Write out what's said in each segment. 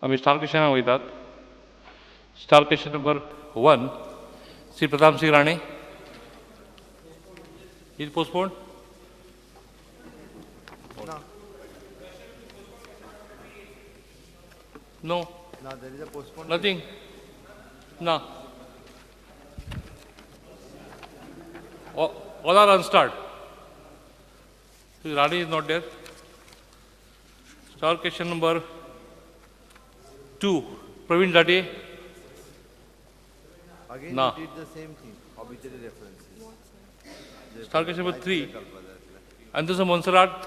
आमी स्टार क्वेश्चनाक वयतात. Star question number 1, Shri Pratap Singh Rane. Is postponed? No. No, there is a postponement. Nothing. No. All are unstarred. Rane is not there. Star question number 2, Praveen Zate. Again, No. you did the same thing, obituary references. Star question number 3, Anderson Monserrat.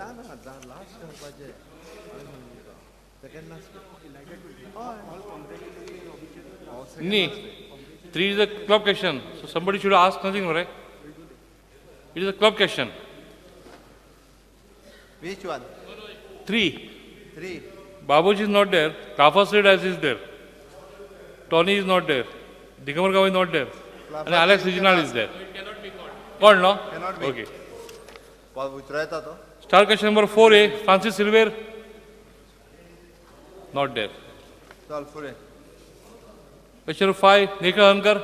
ना ना last करपाचें second last. Nee, 3 is a club question. So somebody should ask nothing, right? It is a club question. Which one? 3. 3. Babuji is not there. Rafa Said is there. Tony is not there. Digambar Gao is not there. And Alex Reginald is there. It cannot be called. Called, no? Cannot be. Okay. उतरायता तो. Star question number 4A, Francis Silver. Not there. चल फुडें. Question number 5, Nikhil Hankar.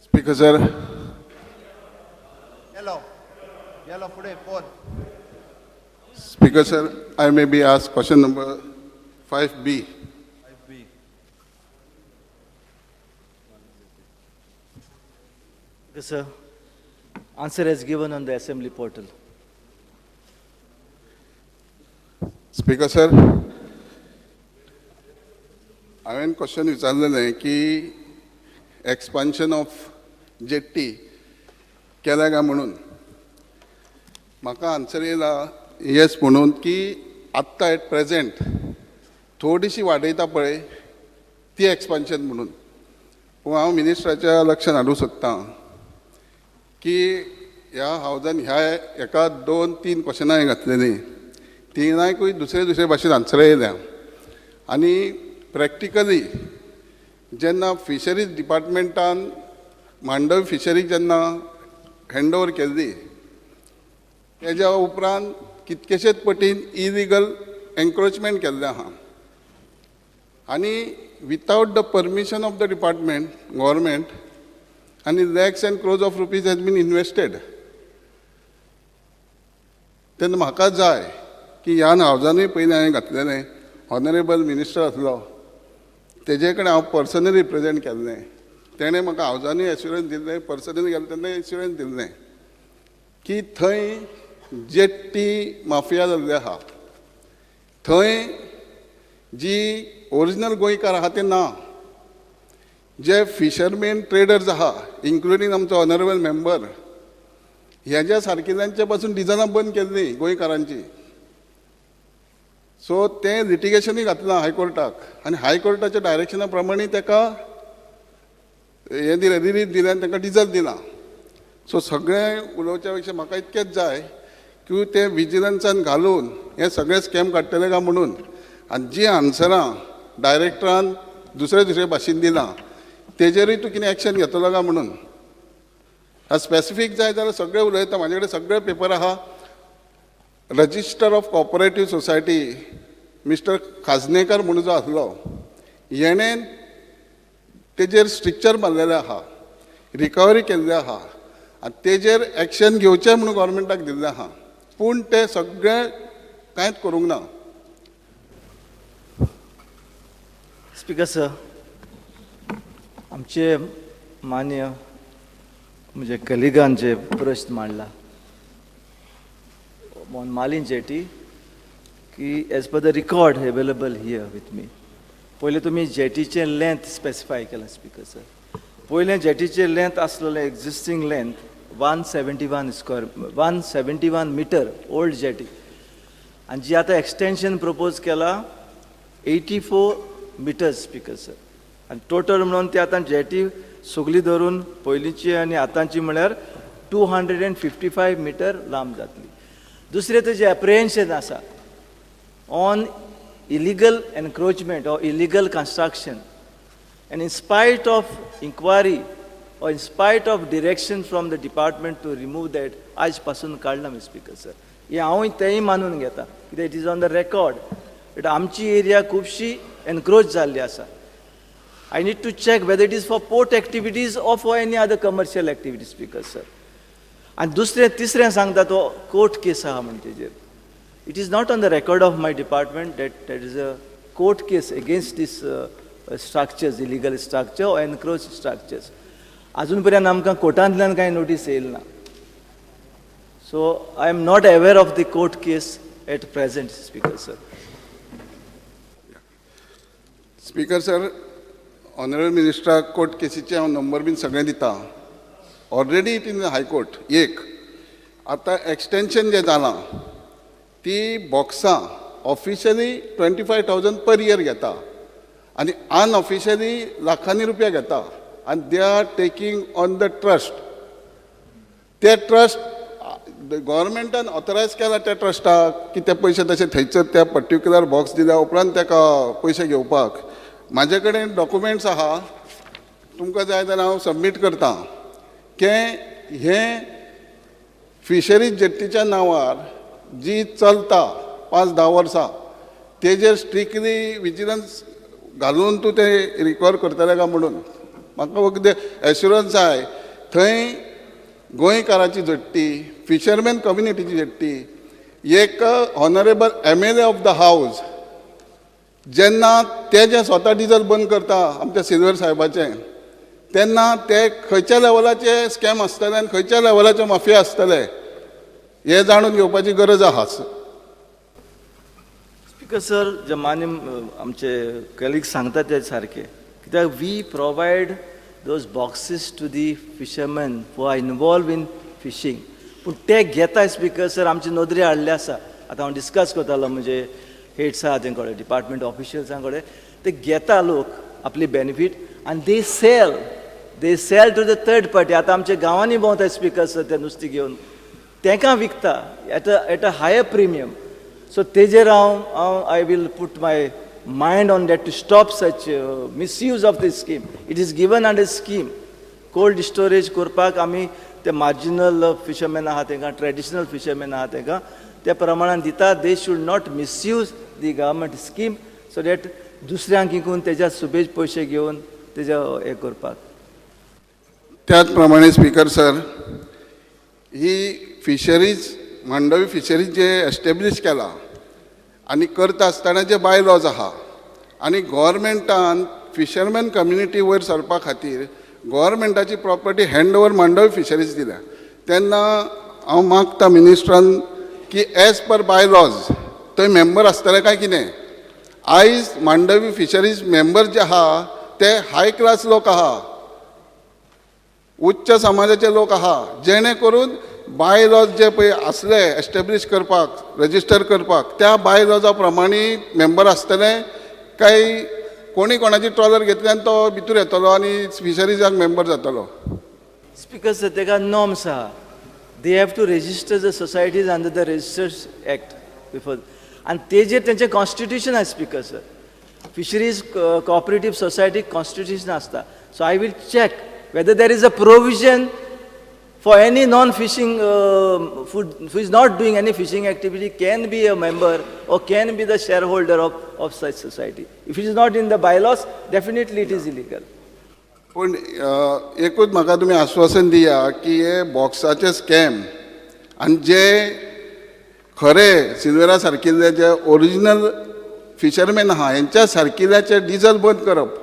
Speaker sir. Yellow. Yellow फुडें 4. Speaker sir, I may be asked question number 5B. 5B. Yes, sir. Answer is given on the assembly portal. Speaker sir, हांवें question विचारलेलें की expansion of jetty केल्या काय म्हणून. म्हाका answer येयला येस म्हणून की आत्तां एट प्रेजेंट थोडीशी वाडयता पळय ती एक्सपान्शन म्हणून. पूण हांव मिनिस्टराच्या लक्षांत हाडूंक सोदतां की ह्या हावजान ह्या एका 2 3 क्वेश्चनां हांवें घातलेलीं, तिनायकूय दुसरे दुसरे भाशेन आन्सरां येयल्या. आनी प्रॅक्टिकली जेन्ना फिशरीज डिपार्टमेंटान मांडवी फिशरीज जेन्ना हँड ओवर केल्ली तेज्या उपरांत कितकेशेच पटीन इलिगल एन्क्रोचमेंट केल्लें आहा. आनी without the permission of the department government आनी lakhs and crores of rupees has been invested. तेन्ना म्हाका जाय की ह्या हावजानूय पयलीं हांवें घातलेलें, ऑनरेबल मिनिस्टर आसलो तेजे कडेन हांव पर्सनली रिप्रेजेंट केल्लें, तेणें म्हाका हावजानूय एश्युरन्स दिल्लें, पर्सनली गेलें तेन्ना एश्युरन्स दिल्लें की थंय जेट्टी माफिया जाल्ली आहा, थंय जी ओरिजिनल गोंयकार आहा ते ना, जे फिशरमॅन ट्रेडर्स आहा इन्क्लुडींग आमचो ऑनरेबल मेंबर ह्याच्या सारकिल्यांचे पासून डिजलां बंद केल्लीं गोंयकारांची. सो तें लिटिगेशनूय घातलां हायकोर्टाक आनी हायकोर्टाच्या डायरेक्शना प्रमाणे ताका हें दिलें, रिलीफ दिलें आनी तांकां डिजल दिलां. सो सगळें उलोवच्या पेक्षा म्हाका इतकेंच जाय की तें विजिलन्सान घालून हें सगळें स्कॅम काडटले काय म्हणून. आनी जीं आन्सरां डायरेक्टरान दुसरे दुसरे भाशेन दिलां तेजेरूय तूं कितें एक्शन घेतलो काय म्हणून. आतां स्पेसिफीक जाय जाल्यार सगळें उलयता, म्हाजे कडेन सगळे पेपर आहा. Register of cooperative society mister Khaznekar म्हणून जो आसलो हेणें तेजेर स्ट्रिक्चर मारलेलें आहा, रिकवरी केल्लें आहा आनी तेजेर एक्शन घेवचें म्हणून गोवोरमेंटाक दिल्लें आहा, पूण तें सगळें कांयच करूंक ना. स्पीकर सर, आमचे मान्य म्हणजे कलिगान जे प्रश्न मांडला ऑन मालीन जेटी की as per the record available here with me, पयलीं तुमी जेटीचें लेंथ स्पेसिफाय केलां स्पीकर सर. पयलें जेटीचें लेंथ आसलेलें existing length 171 square 171 metre old jetty, आनी जी आतां एक्सटेंशन प्रपोज केलां 84 मिटर्स स्पीकर सर. आनी टोटल म्हणून ती आतां जेटी सगळी धरून पयलींची आनी आतांची म्हळ्यार 255 मिटर लांब जातली. दुसरें तुजें एप्रिहेन्शन आसा on illegal encroachment or illegal construction, and in spite of inquiry or in spite of direction from the department to remove that, आयज पासून काडला मिस्टर स्पीकर सर. हें हांवूय तेंय मानून घेता कित्याक it is on the record. But आमची एरिया खुबशी एनक्रोच जाल्ली आसा. I need to check whether it is for port activities or for any other commercial activities, speaker sir. आनी दुसरें तिसरें सांगता तो कोर्ट केस आहा म्हण तेजेर. It is not on the record of my department that there is a court case against this structures, illegal structure or encroached structures. अजून पर्यंत आमकां कोर्टांतल्यान कांय नोटीस येयल ना. So I am not aware of the court case at present, speaker sir. Speaker sir, honourable मिनिस्टराक court केसीचे हांव number बीन सगळें दिता. Already it in high court एक आतां एक्सटेंशन जें जालां ती बॉक्सां ऑफिशियली 25,000 पर इयर घेता आनी अनऑफिशियली लाखांनी रुपया घेता आनी they are taking on the trust. ते ट्रस्ट गोवोरमेंटान ऑथरायज केला त्या ट्रस्टाक की ते पयशे तशे थंयसर त्या पर्टिक्युलर बॉक्स दिल्या उपरांत ताका पयशे घेवपाक. म्हाजे कडेन डॉक्युमेंट्स आहा, तुमकां जाय जाल्यार हांव सबमीट करता की हें फिशरीज जेट्टीच्या नांवार जी चलता 5-10 वर्सां तेजेर स्ट्रिक्टली विजिलन्स घालून तूं तें रिकवर करतले काय म्हणून म्हाका फक्त एश्युरन्स जाय. थंय गोंयकाराची जेट्टी, फिशरमॅन कम्युनिटीची जेट्टी, एक honourable MLA of the house जेन्ना ते जे स्वता डिजल बंद करता आमच्या सिल्वर साहेबाचें, तेन्ना ते खंयच्या लेवलाचे स्कॅम आसतले आनी खंयच्या लेवलाचे माफिया आसतले हे जाणून घेवपाची गरज आहा. स्पीकर सर, जे मान्य आमचे कलिग सांगता ते सारके, कित्याक we provide those boxes to the fishermen who are involve in fishing. पूण ते घेता स्पीकर सर आमची नदरे हाडले आसा. आतां हांव डिस्कस करतालो म्हणजे हेड्स आहा तें कडेन, डिपार्टमेंट ऑफिशियल्सां कडेन, ते घेता लोक आपली बेनिफीट आनी they sell to the third party. आतां आमच्या गांवांनी भोंवता स्पीकर सर ते नुस्तें घेवन तेंकां विकता at a higher premium. So तेजेर हांव I will put my mind on that to stop such misuse of this scheme. It is given under scheme. Cold storage करपाक आमी ते मार्जिनल फिशरमॅन आहा तेंकां, ट्रेडिशनल फिशरमॅन आहा तेंकां त्या प्रमाणान दिता. They should not misuse the government scheme so that दुसऱ्यांक विकून तेज्या सुबेज पयशे घेवन तेज्या हें करपाक. त्याच प्रमाणे स्पीकर सर, ही फिशरीज मांडवी फिशरीज जे एस्टेब्लीश केला आनी करता आसतना जे बायलॉज आहा आनी गोवोरमेंटान फिशरमॅन कम्युनिटी वयर सरपा खातीर गोवोरमेंटाची property hand over Mandovi fisheries दिल्या, तेन्ना हांव मागता मिनिस्ट्रान की एज पर बायलॉज थंय मेंबर आसतले काय कितें. आयज मांडवी फिशरीज मेंबर जे आहा ते हाय क्लास लोक आहा, उच्च समाजाचे लोक आहा, जेणे करून बायलॉज जे पळय आसले एस्टेब्लीश करपाक, रजिस्टर करपाक, त्या बायलॉजा प्रमाणे मेंबर आसतले काय कोणी कोणाची ट्रॉलर घेतली आनी तो भितर येतलो आनी फिशरीजाक मेंबर जातलो. स्पीकर सर, तेका नॉर्म्स आहा. They have to register the societies under the registers act before, आनी तेजेर तेंचें कॉन्स्टिट्युशन आसा speaker sir. Fisheries cooperative society constitution आसता. So I will check whether there is a provision for any non-fishing, who is not doing any fishing activity can be a member or can be the shareholder of such society. If it is not in the bylaws, definitely it is illegal. पूण एकूच म्हाका तुमी आश्वासन दिया की हे बॉक्साचे scam आनी जे खरे सिल्वेरा सारकिल्ले जे ओरिजिनल फिशरमॅन आहा हेंच्या सारकिल्ल्याचे डिजल बंद करप.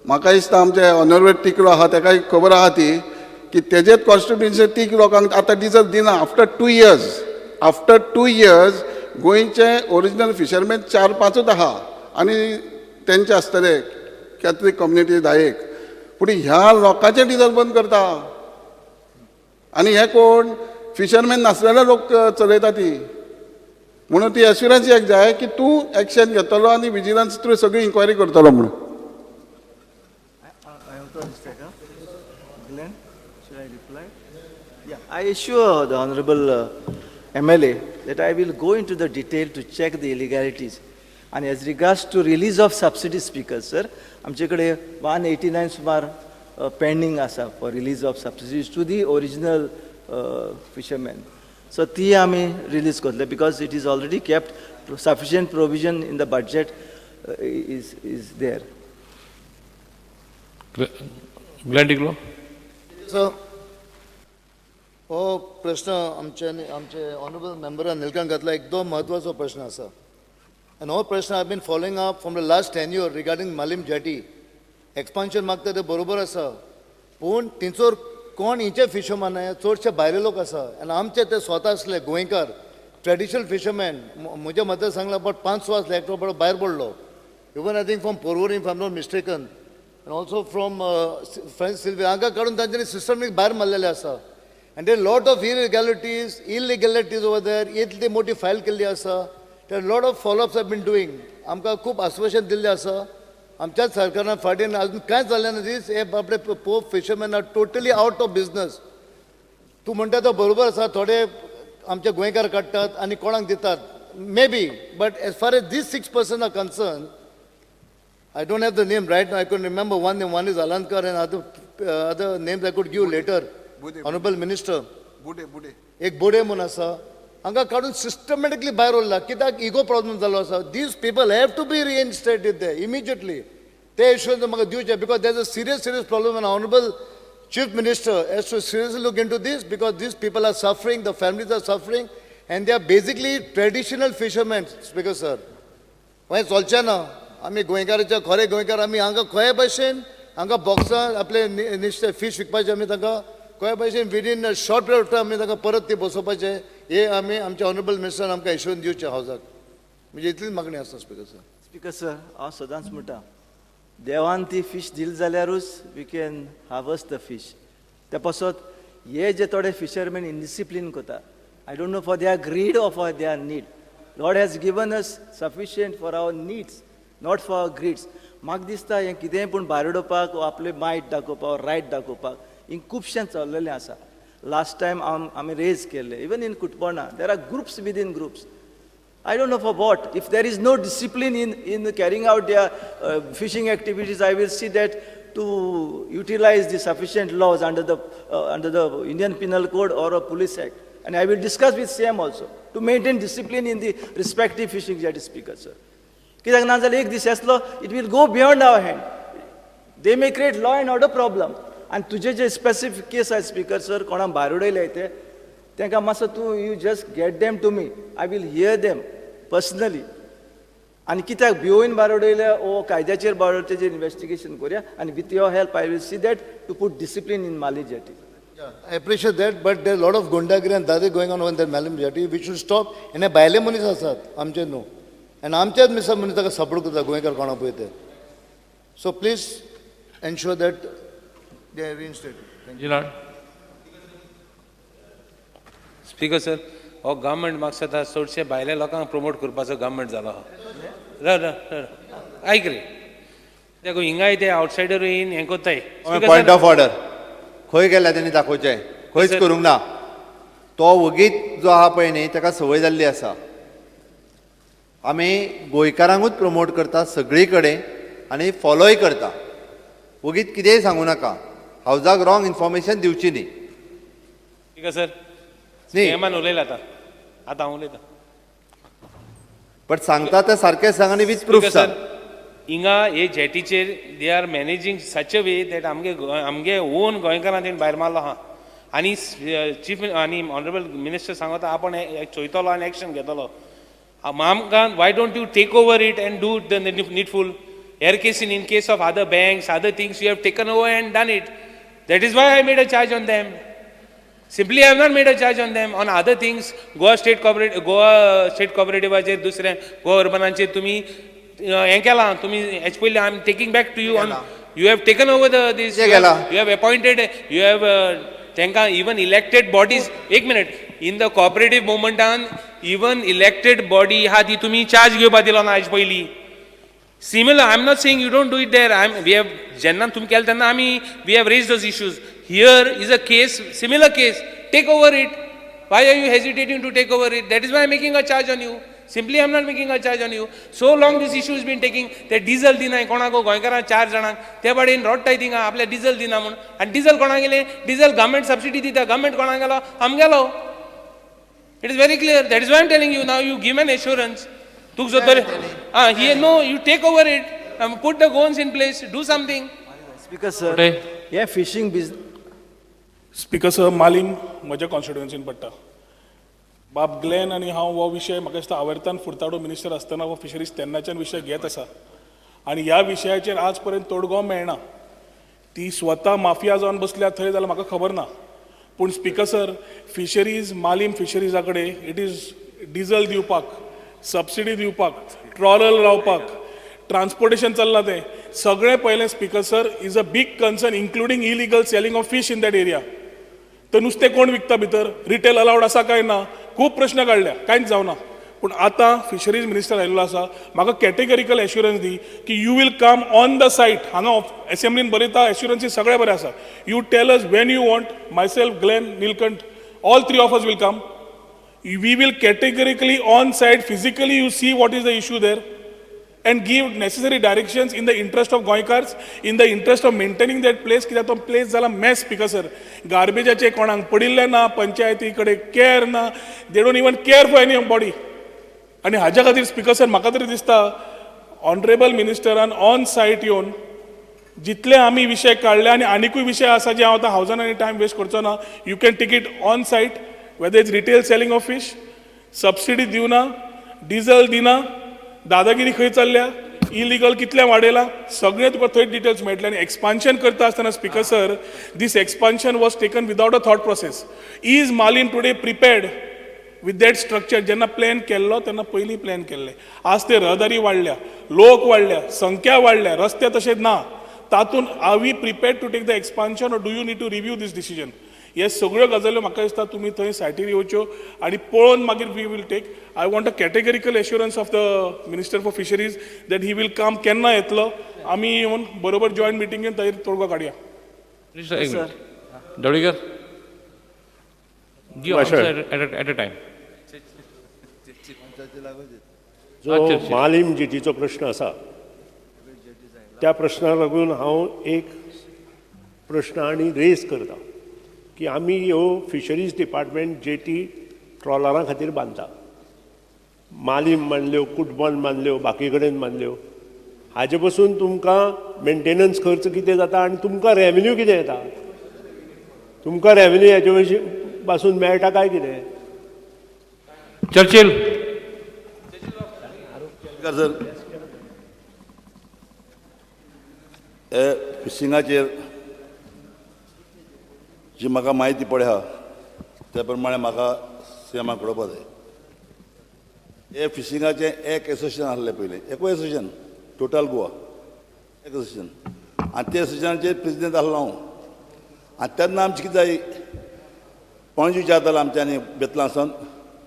म्हाका दिसता आमचे ऑनरेबल टिकलो आहा तेकाय खबर आहा ती की तेजेच कॉन्स्टिट्युएन्सी तीग लोकांक आतां डिजल दिना. आफ्टर 2 इयर्स गोंयचे ओरिजिनल फिशरमॅन 4-5 आहा आनी तेंचे आसतले कॅथलीक कम्युनिटी 10, पूण ह्या लोकांचे डिजल बंद करता आनी हे कोण फिशरमॅन नासलेले लोक चलयता ती. म्हणून ती एश्युरन्स एक जाय की तूं एक्शन घेतलो आनी विजिलन्स थ्रू सगळी इन्क्वायरी करतलो म्हणून. I assure the Honorable MLA that I will go into the detail to check the illegalities. आनी as regards to release of subsidy, Speaker sir, आमचे कडेन 189 सुमार पेंडींग आसा for release of subsidies to the original fishermen. So ती आमी release करतले because it is already kept, sufficient provision in the budget is there. Glenn Tiglo. So हो प्रश्न आमच्या आमचे ऑनरेबल मेंबरान निलकंठ घातला, एकदम महत्वाचो प्रश्न आसा आनी हो प्रश्न I been following up from the last 10 year regarding Malim jetty expansion. मागता ते बरोबर आसा, पूण थंयसर कोण हिंचे फिशरमॅन आहा, चडशे भायले लोक आसा आनी आमचे ते स्वता आसले गोंयकार ट्रेडिशनल फिशरमॅन. म्हज्या मतान सांगला, बट पांच सो आसले, एकटो बरो भायर पडलो. Even I think from Porvorim, if I'm not mistaken, and also from Franz Silveira. हांगा काडून तांच्यांनी सिस्टमीक भायर मारलेले आसा and there lot of irregularities, illegalities over there. इतली मोठी फायल केल्ली आसा. There lot of follow-ups have been doing. आमकां खूब आश्वासन दिल्लें आसा आमच्याच सरकारान फाटीं, अजून कांयच जालें ना. दीस हे बाबडे poor fishermen are totally out of business. तूं म्हणटा तो बरोबर आसा. थोडे आमचे गोंयकार काडटात आनी कोणाक दितात maybe, but as far as these six person are concerned, I don't have the name right now. I couldn't remember one name. One is Alankar and other names I could give later. Bude. Honorable Minister. Bude Bude. एक बोडे म्हूण आसा, हांगा काडून systematically भायर उरला कित्याक ego problem जालो आसा. These people have to be reinstated they immediately. ते इश्यूज म्हाका दिवचे because there is a serious, serious problem and Honorable Chief Minister has to seriously look into this because these people are suffering, the families are suffering, and they are basically traditional fishermen, Speaker sir. मागीर चलचें ना. आमी गोंयकाराचे खरे गोंयकार, आमी हांगा खंय भशेन हांगा बॉक्सां आपले नुस्तें फीश विकपाचें, आमी तांकां खंय भशेन within short period of time आमी तांकां परत ती बसोवपाचें. हे आमी आमच्या ऑनरेबल मिनिस्टरान आमकां एश्योरन्स दिवचें हावजाक. म्हणजे इतलीच मागणी आसा, स्पीकर सर. स्पीकर सर, हांव सदांच म्हणटा, देवान ती फीश दिली जाल्यारूच we can harvest the fish. त्या पासत हे जे थोडे फिशरमॅन इनडिसिप्लीन करता, I don't know for their greed or for their need. Lord has given us sufficient for our needs, not for our greeds. म्हाका दिसता हें कितेंय पूण भायर उडोवपाक वा आपले मायट दाखोवपाक, रायट दाखोवपाक हिंग खुबशें चल्लेलें आसा. लास्ट टायम आमी रेज केल्ले, even in Cutbona there are groups within groups. I don't know for what. If there is no discipline in carrying out their fishing activities, I will see that to utilize the sufficient laws under the Indian Penal Code or a Police Act. And I will discuss with CM also to maintain discipline in the respective fishing jetty, Speaker, sir. कित्याक ना जाल्यार एक दीस येतलो, it will go beyond our hand. They may create law and order problem. आनी तुजे जे specific केस आसा, speaker sir, कोणाक भायर उडयले ते, तांकां मातसो तूं you just get them to me. I will hear them personally. आनी कित्याक भिवून भायर उडयल्या ओ कायद्याचेर भायर उडयल्या तेजेर इन्वेस्टिगेशन करुया आनी with your help I will see that to put discipline in Malim jetty. I appreciate that, but there are a lot of gundagiri and dade going on in that Malim jetty, which should stop. आनी भायले मनीस आसात, आमचे न्हू, आनी आमच्याच मिसा मनीस ताका सपोर्ट करता, गोंयकार कोणा पळय ते. So please ensure that they are reinstated. Reginald. Speaker sir, हो गव्हर्मेंट म्हाका दिसता चडशे भायल्या लोकांक प्रमोट करपाचो गव्हर्मेंट जाला हो. र र र, आयक रे, ते हिंगाय ते आवटसायडर येवन हें करताय. पॉयंट ऑफ ऑर्डर, खंय गेल्या तेणी दाखोवचें, खंयच Sir. करूंक ना. तो वगीत जो आहा पळय न्ही, ताका संवय जाल्ली आसा. आमी गोंयकारांकूच प्रमोट करता सगळी कडेन आनी फॉलोय करता. वगीत कितेंय सांगू नाका, हावजाक रॉंग इन्फॉर्मेशन दिवची न्ही. स्पीकर सर, न्ही. सीएमान उलयला आतां, आतां हांव उलयतां. बट सांगता तें सारकें सांग आनी विथ प्रूफ स्पीकर सर, सांग. हिंगा हे जेटीचेर they are managing such a way that आमगे ओन गोंयकारां तेणी भायर मारलो आहा. आनी चीफ आनी ऑनरेबल मिनिस्टर सांगता, आपण चोयतलो आनी एक्शन घेतलो. आमकां why don't you take over it and do the needful? हेर casein, in case of other banks, other things, you have taken over and done it. That is why I made a charge on them. Simply I have not made a charge on them. On other things, Goa State कॉपरेटिवाचेर, दुसऱ्या गोवा अर्बनाचेर तुमी हें केलां. तुमी हेच पयलीं I am taking back to you on you have taken over the these. कितें केलां? You have appointed, you have तांकां इवन इलेक्टेड बॉडीज, एक minute, in the cooperative मुवमेंटान even elected body आहा ती तुमी चार्ज घेवपा दिलो ना आयज पयलीं. Similar, I am not saying you don't do it there. I we have, जेन्ना तुमी केलें तेन्ना आमी we have raised those issues. Here is a case, similar case, take over it. Why are you hesitating to take over it? That is why I'm making a charge on you. Simply I'm not making a charge on you. So long this issue has been taking. ते diesel दिनाय कोणाक, गोंयकारांक चार जाणांक ते बाडेन रोडटाय थिंगा आपल्या diesel दिना म्हूण. आनी डिझल कोणाक गेले? डिझल गव्हर्मेंट सबसिडी दिता. गव्हर्मेंट कोणाक गेलो? आमगेलो. It is very clear. That is why I'm telling you now. You give an assurance. तुका जर तर ah he no, you take over it, put the goals in place, do something. Speaker sir, हे fishing बिज speaker sir, Malim म्हज्या कॉन्स्टिट्युएन्सीन पडटा. बाब Glenn आनी हांव हो विशय म्हाका दिसता आवर्तान फुर्ताडो मिनिस्टर आसतना हो फिशरीज तेन्नाच्यान विशय घेत आसा आनी ह्या विशयाचेर आज पर्यंत तोडगो मेळना. ती स्वता माफिया जावन बसल्या थंय जाल्यार म्हाका खबर ना, पूण स्पीकर सर, फिशरीज मालीम फिशरीजा कडेन it is diesel दिवपाक, सबसिडी दिवपाक, ट्रॉलर लावपाक, ट्रान्सपोर्टेशन चल्लां तें सगळें पळयलें. Speaker sir, is a big concern, including illegal selling of fish in that area. तर नुस्तें कोण विकता भितर, रिटेल अलावड आसा काय ना, खूब प्रश्न काडल्या, कांयच जावना. पूण आतां फिशरीज मिनिस्टर आयिल्लो आसा, म्हाका कॅटेगरिकल एश्युरन्स दी की you will come on the site. हांगा एसेंब्लीन बरयता, एश्युरन्सी सगळें बरें आसा. You tell us when you want. Myself, Glenn, Nilkanth, all three of us will come. We will categorically on site physically you see what is the issue there and give necessary directions in the interest of Goenkars, in the interest of maintaining that place. कित्याक तो place जाला mass speaker sir. गार्बेजाचे कोणाक पडिल्लें ना, पंचायती कडेन care ना, they don't even care for anybody. आनी हाज्या खातीर स्पीकर सर, म्हाका तरी दिसता ऑनरेबल मिनिस्टरान ऑन सायट येवन जितले आमी विशय काडले आनी आनिकूय विशय आसा जे हांव आतां हावजान आनी टायम वेस्ट करचो ना. You can take it on site, whether it's retail selling of fish, subsidy दिवना, डिझल दिना, दादागिरी खंय चल्ल्या, इलिगल कितलें वाडयलां, सगळें तुका थंय डिटेल्स मेळटले. आनी एक्सपान्शन करता आसतना speaker sir, this expansion was taken without a thought process. Is Malim today prepared with that structure? जेन्ना प्लॅन केल्लो तेन्ना पयलीं प्लॅन केल्लें. आज ते रहदारी वाडल्या, लोक वाडल्या, संख्या वाडल्या, रस्ते तशें ना. तातूंत are we prepared to take the expansion or do you need to review this decision? हे सगळ्यो गजाल्यो म्हाका दिसता तुमी थंय सायटीर येवच्यो आनी पळोवन मागीर we will take. I want a categorical assurance of the minister for fisheries that he will come. केन्ना येतलो, आमी येवन बरोबर जॉयंट मिटींगेन ताजेर तोडगो काडया. मिनिस्टर, एक minute. Dhavalikar, give answer at a time. जो मालीम जेटीचो प्रश्न आसा त्या प्रश्नाक लागून हांव एक प्रश्न आनी रेज करता की आमी ह्यो फिशरीज डिपार्टमेंट जेटी ट्रॉलरां खातीर बांदता. मालीम बांदल्यो, कुटबण बांदल्यो, बाकी कडेन बांदल्यो. हाजे पसून तुमकां मेंटेनन्स खर्च कितें जाता आनी तुमकां रेवेन्यू कितें येता? तुमकां रेवेन्यू हेजे वयशी पासून मेळटा काय कितें? चर्चिल. सर, हे फिशिंगाचेर जी म्हाका म्हायती पळय आहा त्या प्रमाणे म्हाका सीएमाक कळोवपा जाय. हे फिशिंगाचें एक एसोसिएशन आसलें पयलीं, एकूय एसोसिएशन टोटल गोवा एक एसोसिएशन, आनी त्या एसोसिएशनाचेर प्रेजिडेंट आसलो हांव. आनी तेन्ना आमची कितें जाय, पणजी विचारताले आमच्यांनी बेतलां सावन,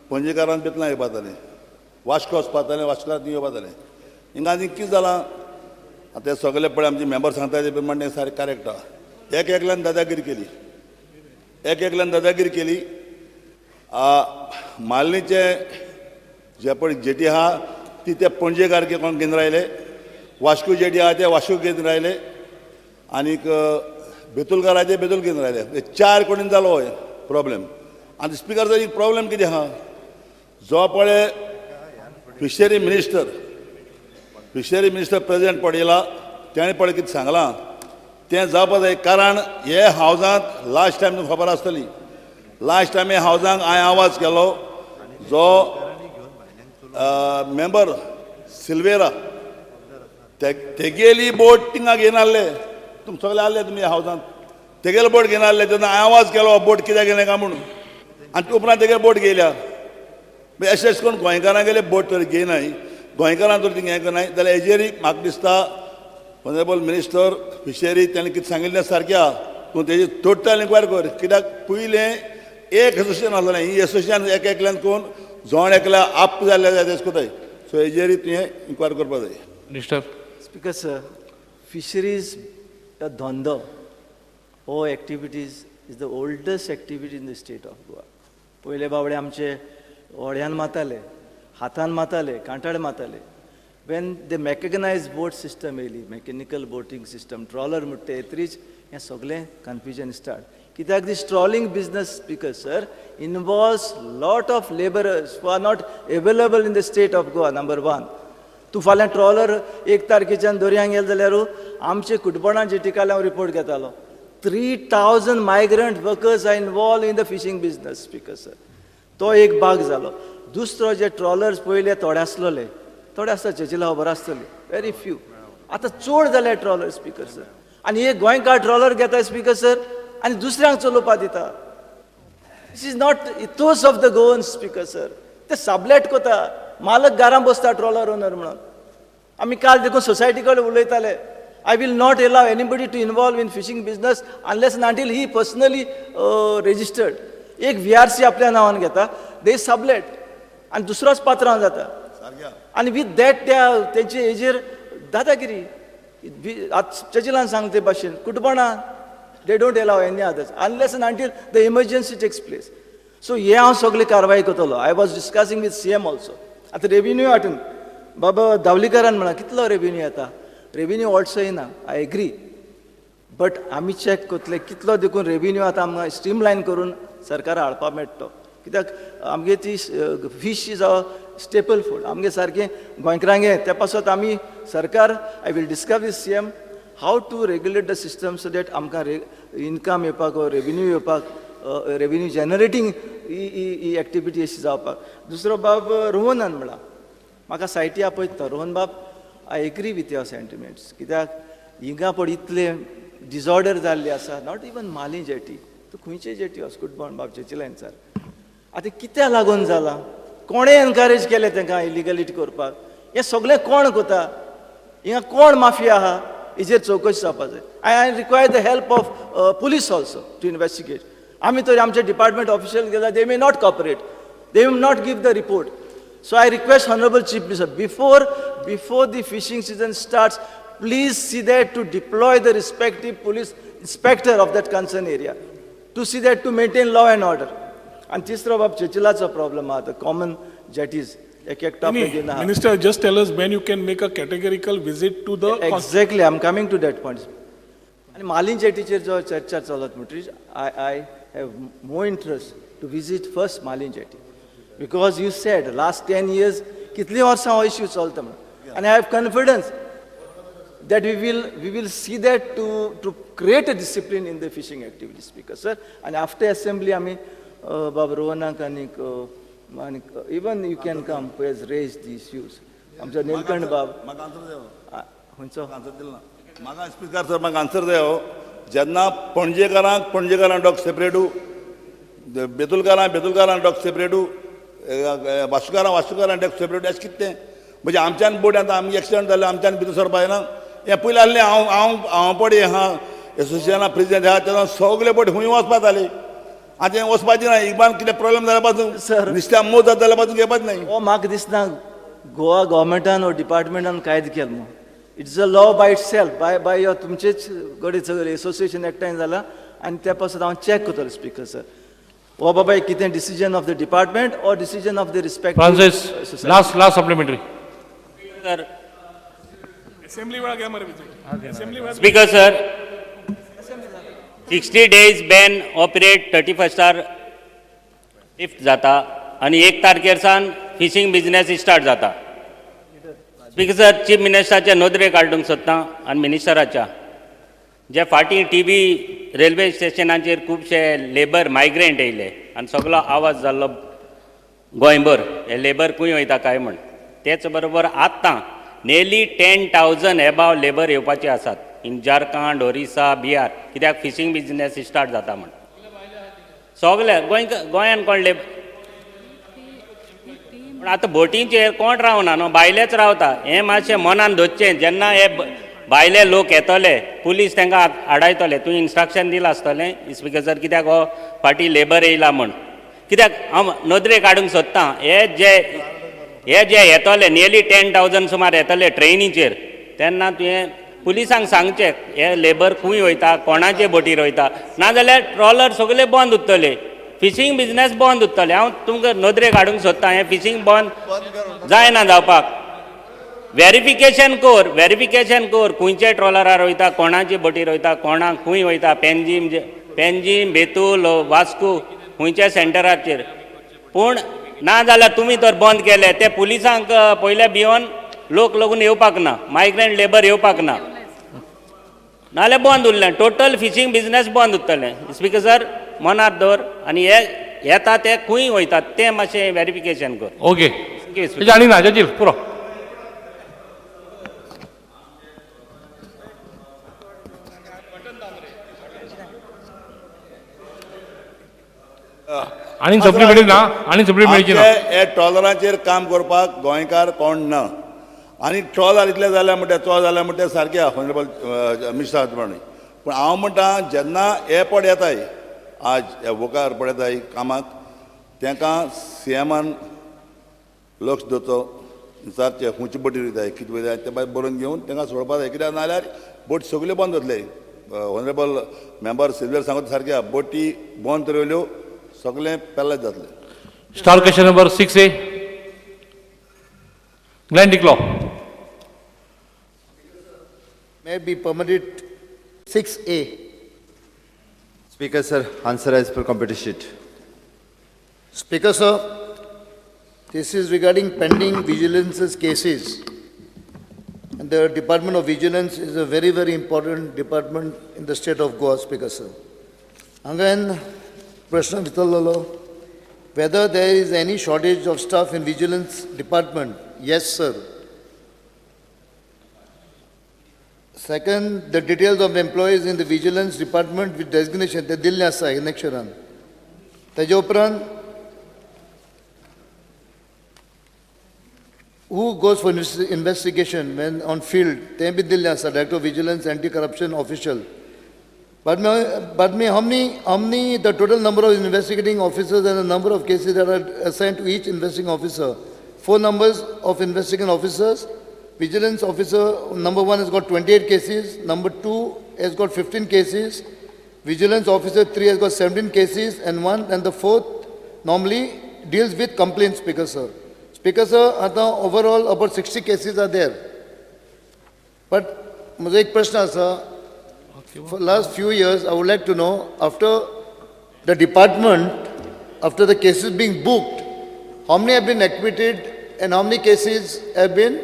पणजेकारान बेतलां येवपा जातालें, वास्को वचपा जातालें, वास्कोंत येवपा जातालें. हिंगा आनी कितें जालां आतां ते सगळे पळय आमचे मेंबर सांगता ते प्रमाणे सारकें करेक्ट आहा. एक एकल्यान दादागिरी केली, एक एकल्यान दादागिरी केली. मालणीचे जे पळय जेटी आहा ती ते पणजेकार कोण घेवन रायले, वास्को जेटी आहा ते वास्को घेवन रायले, आनीक बेतुलकाराचे बेतूल घेवन रायले. चार कडेन जालो प्रॉब्लेम. आनी स्पिकर एक प्रॉब्लेम कितें आहा, जो पळय फिशरी मिनिस्टर प्रेजेंट पळयला तेणें पळय कितें सांगलां तें जावपा जाय. कारण हे हावजांत लास्ट टायम तुमकां खबर आसतली, लास्ट टायम हे हावजांक हांवें आवाज केलो, जो मेंबर सिल्वेरा तेगेली बोट थिंगा घेवन आसले, तुमी सगळे आसले तुमी हावजांत, तेगेले बोट घेवन आसले तेन्ना हांवें आवाज केलो बोट कित्याक घेयलें काय म्हणून, आनी उपरांत तेगेले बोट घेयल्या. अशें अशें करून गोंयकारां गेले बोट तर घेयनाय, गोंयकारां तर थिंगा हें करनाय जाल्यार हेजेर म्हाका दिसता ऑनरेबल मिनिस्टर फिशरी तेणें कितें सांगिल्लें सारकें आहा, तूं तेजी टोटल इन्क्वायरी कर. कित्याक पयलें एक एसोसिएशन आसलें, ही एसोसिएशन एक एकल्यान करून जण एकल्या आप जाल्ले जाय तेश कोताय. सो हेजेर तुवें इन्क्वायरी करपा जाय. Minister. Speaker sir, fisheries धंदो हो activities is the oldest activity in the state of Goa. पयले बावडे आमचे व्हड्यान मारताले, हातान मारताले, कांटाळे मारताले. When the mechanised boat system येयली, मॅकॅनिकल बोटींग सिस्टम, ट्रॉलर म्हणटा ते येतरीच हें सगळें कन्फ्युजन स्टार्ट. कित्याक this trawling business, Speaker sir, involves lot of labourers who are not available in the state of Goa, number one. तूं फाल्यां trawler एक तारखेच्यान दर्यांक गेले जाल्यार आमचे कुटबणां जेटी काल हांव रिपोर्ट घेतालो, 3000 migrant workers are involved in the fishing business, Speaker sir. तो एक भाग जालो. दुसरो, जे ट्रॉलर्स पयले थोडे आसलेले, थोडे आसता, चर्चिला खबर आसतली, वेरी फ्यू. आतां चड जाले ट्रॉलर, स्पीकर सर. आनी एक गोंयकार ट्रॉलर घेता, स्पीकर सर, आनी दुसऱ्यांक चलोवपाक दिता. This is not ethos of the Goan, Speaker sir. ते सबलेट कोता, मालक घरां बसता ट्रॉलर ओनर म्हणून. आमी काल देखून सोसायटी कडेन उलयताले. I will not allow anybody to involve in fishing business unless and until he personally registered. एक व्ही आर सी आपल्या नांवान घेता, दे सबलेट आनी दुसरोच पात्रांव जाता. आनी विथ that त्या तेंचे हेजेर दादागिरी. आतां चर्चिलान सांगले ते भाशेन कुटबणां, they don't allow any others unless and until the emergency takes place. So हे हांव सगळी कारवाय करतलो. I was discussing with CM also. आतां रेविन्यू हाडून बाबा दावलीकरान म्हणा, कितलो रेविन्यू येता? रेविन्यू व्हडसो येना, I agree, but आमी चॅक करतले कितलो देखून रेविन्यू आतां आमकां स्ट्रीमलायन करून सरकार हाडपाक मेळटलो. कित्याक आमगे ती fish is our staple food आमगे सारकें गोंयकारांगे. त्या पासत आमी सरकार, I will discuss with CM how to regulate the system so that आमकां रे इनकम येवपाक, रेविन्यू येवपाक, रेविन्यू जनरेटींग ही ही ही एक्टिविटी अशी जावपाक. दुसरो, बाब रोहनान म्हणला, म्हाका सायटी आपयता. रोहन बाब, I agree with your sentiments. कित्याक हिंगा पळय इतले डिजॉर्डर जाल्ले आसा. Not even Mali jetty, तूं खंयचे जेटी वच, कुटबण बाब चर्चिलान सर. आतां कित्याक लागून जालां? कोणें एनकरेज केलें तांकां इलिगलिटी करपाक? हें सगळें कोण करता? हिंगा कोण माफिया आहा? हेजेर चवकशी जावपा जाय. I require the help of police also to investigate. आमी तर आमचे डिपार्टमेंट ऑफिशियल गेल्यार they may not cooperate, they may not give the report. So I request Honorable Chief Minister, before the fishing season starts, please see that to deploy the respective police inspector of that concerned area to see that to maintain law and order. आणि तिसरो, बाब चर्चिलाचो problem आहा, common जेटीज एक एकटो आपले. Minister, just tell us when you can make a categorical visit to the Exactly, I am coming to that point. आनी मालीन जेटीचेर जो चर्चा चलत म्हणटरीच I have more interest to visit first Malim jetty, because you said last 10 years, कितलीं वर्सां हो issue चलता म्हणून. आनी I have confidence that we will see that to create a discipline in the fishing activity, Speaker sir. And after assembly, आमी बाब रोहनाक आनीक आनीक even you can come who has raised the issues. आमचो नीलकंठ बाब. म्हाका आन्सर जाय. खंयचो? Answer दिलो ना म्हाका, स्पीकर सर. म्हाका आन्सर जाय हो. जेन्ना पणजेकारांक पणजेकारांक डॉक सेपरेटू, बेतुलकारांक बेतुलकारांक डॉक सेपरेटू, वास्कोकारां वास्कोकारांक डॉक सेपरेट, अशें कितें तें? म्हणजे आमच्यान बोट आतां आमगे एक्सिडंट जालें, आमच्यान भितर सरपा जायना. हें पयलीं आहलें. हांव हांव हांव पळय आहा एसोसिएशना प्रेजिडेंट आहा, तेन्ना सगळे बोट खंय वचपा जाले. आतां हें वचपाचें ना. इकबान कितें प्रॉब्लेम जाल्यार पासून सर. नुस्त्या मोद जाता जाल्यार पासून घेवपाच नाही. हो, म्हाका दिसना गोवा गव्हर्मेंटान वो डिपार्टमेंटान कायदो केलो म्हूण. It's a law by itself, by your तुमचेच कडेन सगळें एसोसिएशन एकठांय जालां आनी त्या पासत हांव चॅक करतलो, स्पीकर सर, हो बाबा कितें decision of the department or decision of the respective Francis, last supplementary. Sir. Assembly वेळार घे मरे विजय, असेंब्ली वेळार. Speaker sir, 60 days ban operate 31 star lift जाता आनी एक तारखेर सावन फिशींग बिजनेस स्टार्ट जाता. स्पीकर सर, चीफ मिनिस्टराच्या नदरेक हाडूंक सोदता आनी मिनिस्टराच्या, जे फाटीं टी बी रेल्वे स्टेशनाचेर खुबशे लेबर मायग्रंट येयले आनी सगलो आवाज जाल्लो गोंयभर, हे लेबर खंय वयता काय म्हण. तेच बरोबर आतां nearly 10,000 above labour येवपाचे आसात इन झारखंड, ओरिसा, बिहार, कित्याक फिशींग बिजनेस स्टार्ट जाता म्हण. सगळे गोंय गोंयान कोण लेबर, पूण आतां बोटींचेर कोण रावना न्हू, भायलेच रावता. हें मातशें मनान धरचें. जेन्ना हे भायले लोक येतले, पुलीस तांकां आडायतले. तुवें इन्स्ट्रक्शन दिलां आसतलें, स्पिकर सर, कित्याक हो फाटीं लेबर येयला म्हण. कित्याक हांव नदरेक हाडूंक सोदतां, हे जे येतले, नियरली 10,000 सुमार येतले ट्रेनीचेर, तेन्ना तुवें पुलिसांक सांगचें, हे लेबर खंय वयता, कोणाचे बोटीर वयता. नाजाल्यार ट्रॉलर सगळे बंद उरतले. फिशींग बिजनस बंद उरतलें. हांव तुमकां नदरेक हाडूंक सोदतां हें फिशींग बंद जायना जावपाक. वेरिफिकेशन कर, वेरिफिकेशन कर, खंयचे ट्रॉलरार वयता, कोणाची बोटीर वयता, कोणाक खंय वयता, पेंजीम, पेंजीम, बेतूल, वास्को खंयच्या सेंटराचेर. पूण ना जाल्यार तुमी तर बंद केले ते पुलिसांक पयले भियोन लोक लगून येवपाक ना, मायग्रंट लेबर येवपाक ना, नाल्यार बंद उरलें, टोटल फिशींग बिजनस बंद उरतलें. स्पीकर सर, मनात दवर आनी हे येता ते खंय वयतात तें मातशें वेरिफिकेशन कर. ओके. Thank you. तेजे आनी ना चर्चील, पुरो. आनी सप्ली मेळ्ळी ना, आनी सप्ली मेळची ना. आमचे हे ट्रॉलराचेर काम करपाक गोंयकार कोण ना आनी ट्रॉलर इतले जाल्या म्हणटा, चोड जाल्या म्हणटा सारकें ऑनरेबल मिनिस्टर प्रमाणे. पूण हांव म्हणटा जेन्ना एअरपोर्ट येताय, आज वोका एअरपोर्ट येताय कामाक, तांकां सीएमान लक्ष दवरचो, विचारचें खंयची बोटी वयताय, कितें वयताय ते भायर बरोवन घेवन तांकां सोडपा जाय. कित्याक नाजाल्यार बोट सगल्यो बंद जातले. ऑनरेबल मेंबर सिल्वर सांगता सारकें, बोटी बंद तर सगळें पेल्लेच जातलें. Star question number 6A, Glenn Diklo. May be permitted 6A. Speaker sir, answer as per computer sheet. Speaker sir, this is regarding pending vigilance cases. And the Department of Vigilance is a very, very important department in the state of Goa, Speaker sir. Again, प्रश्न विचारलेलो, whether there is any shortage of staff in vigilance department. Yes, sir. Second, the details of the employees in the vigilance department with designation, ते दिल्लें आसा एनेक्शरान. ताजे उपरांत who goes for investigation when on field, तें बी दिल्लें आसा, Director of Vigilance, Anti-Corruption Official. But me, how many the total number of investigating officers and the number of cases that are assigned to each investigating officer? 4 numbers of investigating officers. Vigilance officer number 1 has got 28 cases, number 2 has got 15 cases, vigilance officer 3 has got 17 cases, and 1 and the 4th normally deals with complaints, Speaker sir. Speaker sir, overall about 60 cases are there. But म्हजो एक प्रश्न आसा, for last few years I would like to know, after the department, after the cases being booked, how many have been acquitted and how many cases have been,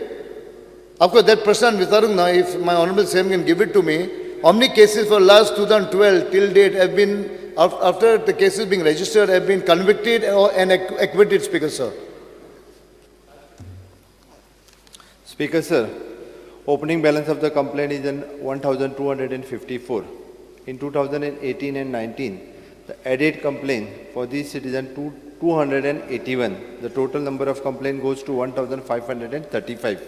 of course that person विचारूंक ना, if my honorable CM can give it to me, how many cases for last 2012 till date have been, after the cases being registered, have been convicted or and acquitted, Speaker sir? Speaker sir, opening balance of the complaint is in 1,254. In 2018 and 19, the added complaint for these citizens 281. The total number of complaint goes to 1,535.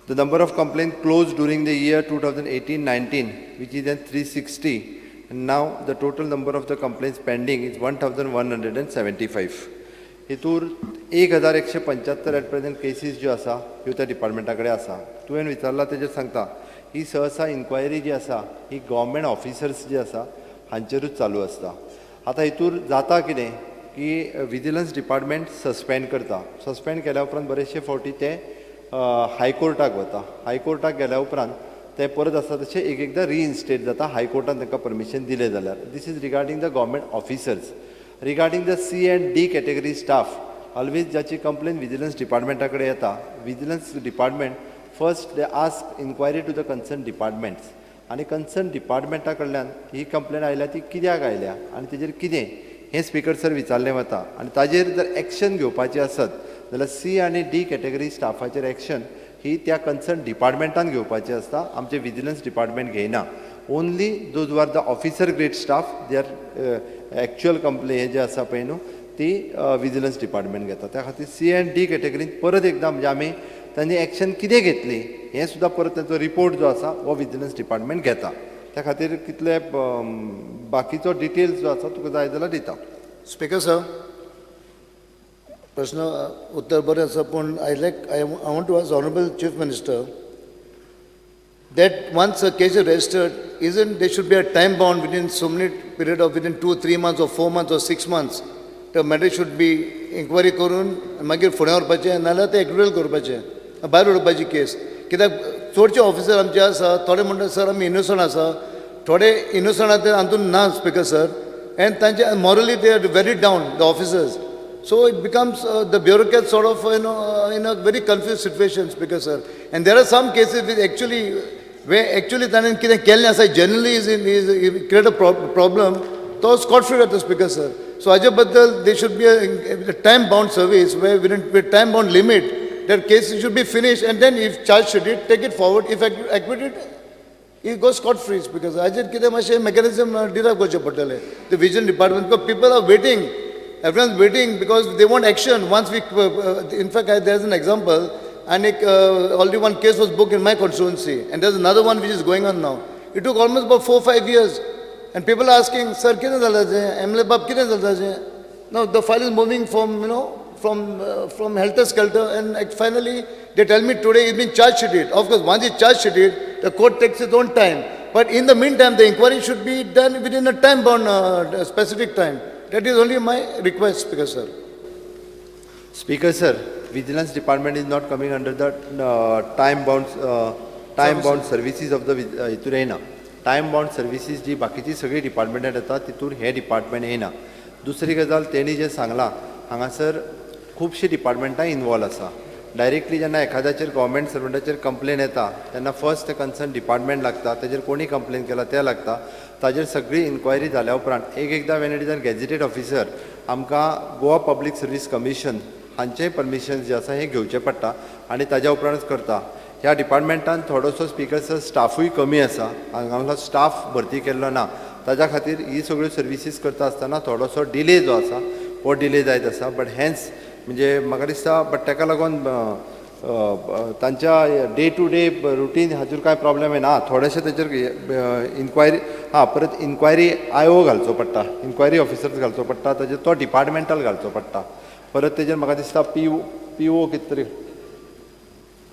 The number of complaints closed during the year 2018-19, which is at 360, and now the total number of the complaints pending is 1,175. हितूर 1,175 at present cases ज्यो आसा ह्यो त्या डिपार्टमेंटा कडेन आसा. तुवें विचारला तेजेर सांगता, ही सहसा इन्क्वायरी जी आसा ही गव्हर्मेंट ऑफिसर्स जे आसा हांचेरूच चालू आसता. आतां हितूर जाता कितें की विजिलन्स डिपार्टमेंट सस्पेंड करता. सस्पेंड केल्या उपरांत बरेचशे फावटी ते हायकोर्टाक वता. हायकोर्टाक गेल्या उपरांत ते परत आसा तशें एक एकदां रिइन्स्टेट जाता हायकोर्टान तांकां परमिशन दिलें जाल्यार. This is regarding the government officers. Regarding the C and D category staff, always जाची कंप्लेन विजिलन्स डिपार्टमेंटा कडेन येता, vigilance department first they ask inquiry to the concern departments, आनी कन्सर्न डिपार्टमेंटा कडल्यान ही कंप्लेन आयल्या ती कित्याक आयल्या आनी तेजेर कितें हें स्पीकर सर विचारलें वता. आनी ताजेर जर एक्शन घेवपाची आसत जाल्यार सी आनी डी कॅटेगरी स्टाफाचेर एक्शन ही त्या कन्सर्न डिपार्टमेंटान घेवपाची आसता, आमचें विजिलन्स डिपार्टमेंट घेयना. Only those are the officer grade staff, they are actual complain हे जे आसा पळय न्हू ती विजिलन्स डिपार्टमेंट घेता. त्या खातीर सी एंड डी कॅटेगरीन परत एकदां म्हणजे आमी तांणी एक्शन कितें घेतली हें सुद्दां परत तांचो रिपोर्ट जो आसा हो विजिलन्स डिपार्टमेंट घेता. त्या खातीर कितले बाकीचो डिटेल्स जो आसा तुका जाय जाल्यार दिता. स्पीकर सर, प्रश्न उत्तर बरें आसा, पूण I like I want to ask honourable chief minister that once a case is registered, isn't there should be a time bound within so many period of within 2-3 months or 4 months or 6 months the matter should be inquiry करून मागीर फुडें व्हरपाचें नाल्यार तें acquittal करपाचें भायर उडोवपाची केस. कित्याक चडचे ऑफिसर आमचे आसा थोडे म्हणटा सर आमी इनोसंट आसा, थोडे इनोसंट आसा ते हातून ना स्पीकर सर, एंड तांचे morally they are very down the officers. So it becomes the bureaucrat sort of you know in a very confuse situation speaker sir. And there are some cases which actually way actually ताणें कितें केल्लें आसा generally is is create a problem तो Scott free जाता speaker sir. So हाजे बद्दल they should be a time bound service way within time bound limit that case should be finish and then if charge sheeted take it forward, if acquitted he goes scot free speaker sir. हाजेर कितें मातशें mechanism derive करचें पडटलें the vision department. People are waiting, everyone is waiting because they want action. Once we in fact there is an example and already one case was booked in my constituency and there is another one which is going on now. It took almost about 4-5 years and people are asking sir कितें जालां तें MLA बाब कितें जालां तें. Now the file is moving from you know from helter skelter and finally they tell me today it's been charge sheeted. Of course once it's charge sheeted the court takes its own time, but in the meantime the inquiry should be done within a time bound specific time. That is only my request, Speaker sir. Speaker sir, Vigilance Department is not coming under the time bound services of the हितूर येयना. Time bound services जी बाकीची सगळी डिपार्टमेंटां येता तितूर हें department येयना. दुसरी गजाल तेणी जें सांगलां हांगासर खुबशीं डिपार्टमेंटां इनवॉल्व आसा. डायरेक्टली जेन्ना एखाद्याचेर गव्हर्मेंट सर्वंटाचेर कंप्लेन येता तेन्ना फर्स्ट कन्सर्न डिपार्टमेंट लागता, तेजेर कोणी कंप्लेन केला तें लागता, ताजेर सगळी इन्क्वायरी जाल्या उपरांत एक एकदां when it is an gazetted officer आमकां गोवा पब्लीक सर्वीस कमिशन हांचें परमिशन जें आसा हें घेवचें पडटा आनी ताज्या उपरांतच करता. ह्या डिपार्टमेंटान थोडोसो स्पीकर सर स्टाफूय कमी आसा, हांगा स्टाफ भरती केल्लो ना, ताज्या खातीर ही सगळ्यो सर्विसीस करता आसतना थोडोसो डिले जो आसा हो डिले जायत आसा. बट हेन्स म्हणजे म्हाका दिसता बट ताका लागून तांच्या डे टू डे रुटीन हाजेर कांय प्रॉब्लेम येना. थोडेशे तेजेर इन्क्वायरी हां परत इन्क्वायरी आयो घालचो पडटा, इन्क्वायरी ऑफिसर्स घालचो पडटा, ताजेर तो डिपार्टमेंटल घालचो पडटा. परत तेजेर म्हाका दिसता पी ओ कितें तरी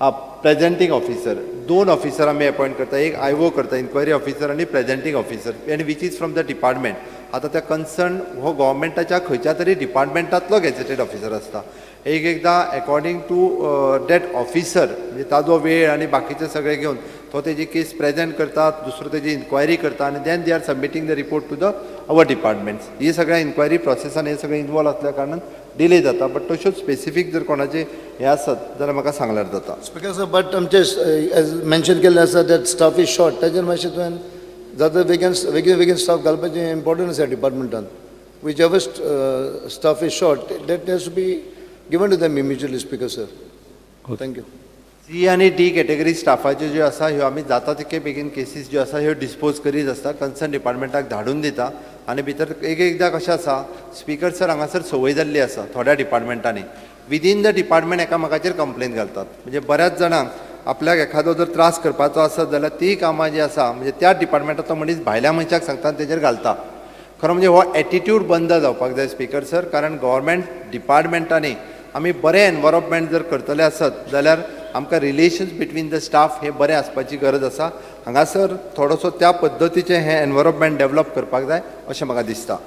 हां प्रेजेंटींग ऑफिसर, दोन ऑफिसर आमी अपॉयंट करता, एक आय ओ करता इन्क्वायरी ऑफिसर आनी प्रेजेंटींग ऑफिसर आनी which is from the department. आतां त्या कन्सर्न हो गव्हर्मेंटाच्या खंयच्या तरी डिपार्टमेंटांतलो गॅजेटेड ऑफिसर आसता. एक एकदां एकोर्डिंग टू that officer म्हणजे ताजो वेळ आनी बाकीचें सगळें घेवन तो तेजी केस प्रेजेंट करता, दुसरो तेजी इन्क्वायरी करता आनी then they are submitting the report to the our departments. ही सगळ्या इन्क्वायरी प्रोसेसान हे सगळें इनवॉल्व आसल्या कारणान डिले जाता. बट तश्योच स्पेसिफीक जर कोणाचे हें आसत जाल्यार म्हाका सांगल्यार जाता. स्पीकर सर बट आमचे एज मेन्शन केल्लें आसा that staff is short, ताजेर मातशें तुवें जाता बेगीन बेगीन बेगीन स्टाफ घालपाचें इम्पोर्टंट आसा डिपार्टमेंटान. Whichever staff is short that has to be given to them immediately speaker sir. Thank you. C आनी डी कॅटेगरी स्टाफाच्यो ज्यो आसा ह्यो आमी जाता तितके बेगीन केसीस ज्यो आसा ह्यो डिस्पोज करीत आसता, कन्सर्न डिपार्टमेंटाक धाडून दिता. आनी भितर एक एकदां कशें आसा स्पीकर सर हांगासर संवय जाल्ली आसा थोड्या डिपार्टमेंटांनी विदीन the department एकामेकाचेर कंप्लेन घालतात. म्हणजे बऱ्याच जाणांक आपल्याक एखादो जर त्रास करपाचो आसत जाल्यार ती कामां जी आसा म्हणजे त्या डिपार्टमेंटाचो मनीस भायल्या मनशाक सांगता आनी तेजेर घालता. खरो म्हणजे हो एटिट्यूड बंद जावपाक जाय स्पीकर सर, कारण गव्हर्मेंट डिपार्टमेंटांनी आमी बरें एनवायरमेंट जर करतले आसत जाल्यार आमकां रिलेशन्स बिटवीन the staff हे बरें आसपाची गरज आसा. हांगासर थोडोसो त्या पद्दतीचें हें एनवायरमेंट डेवलप करपाक जाय अशें म्हाका दिसता.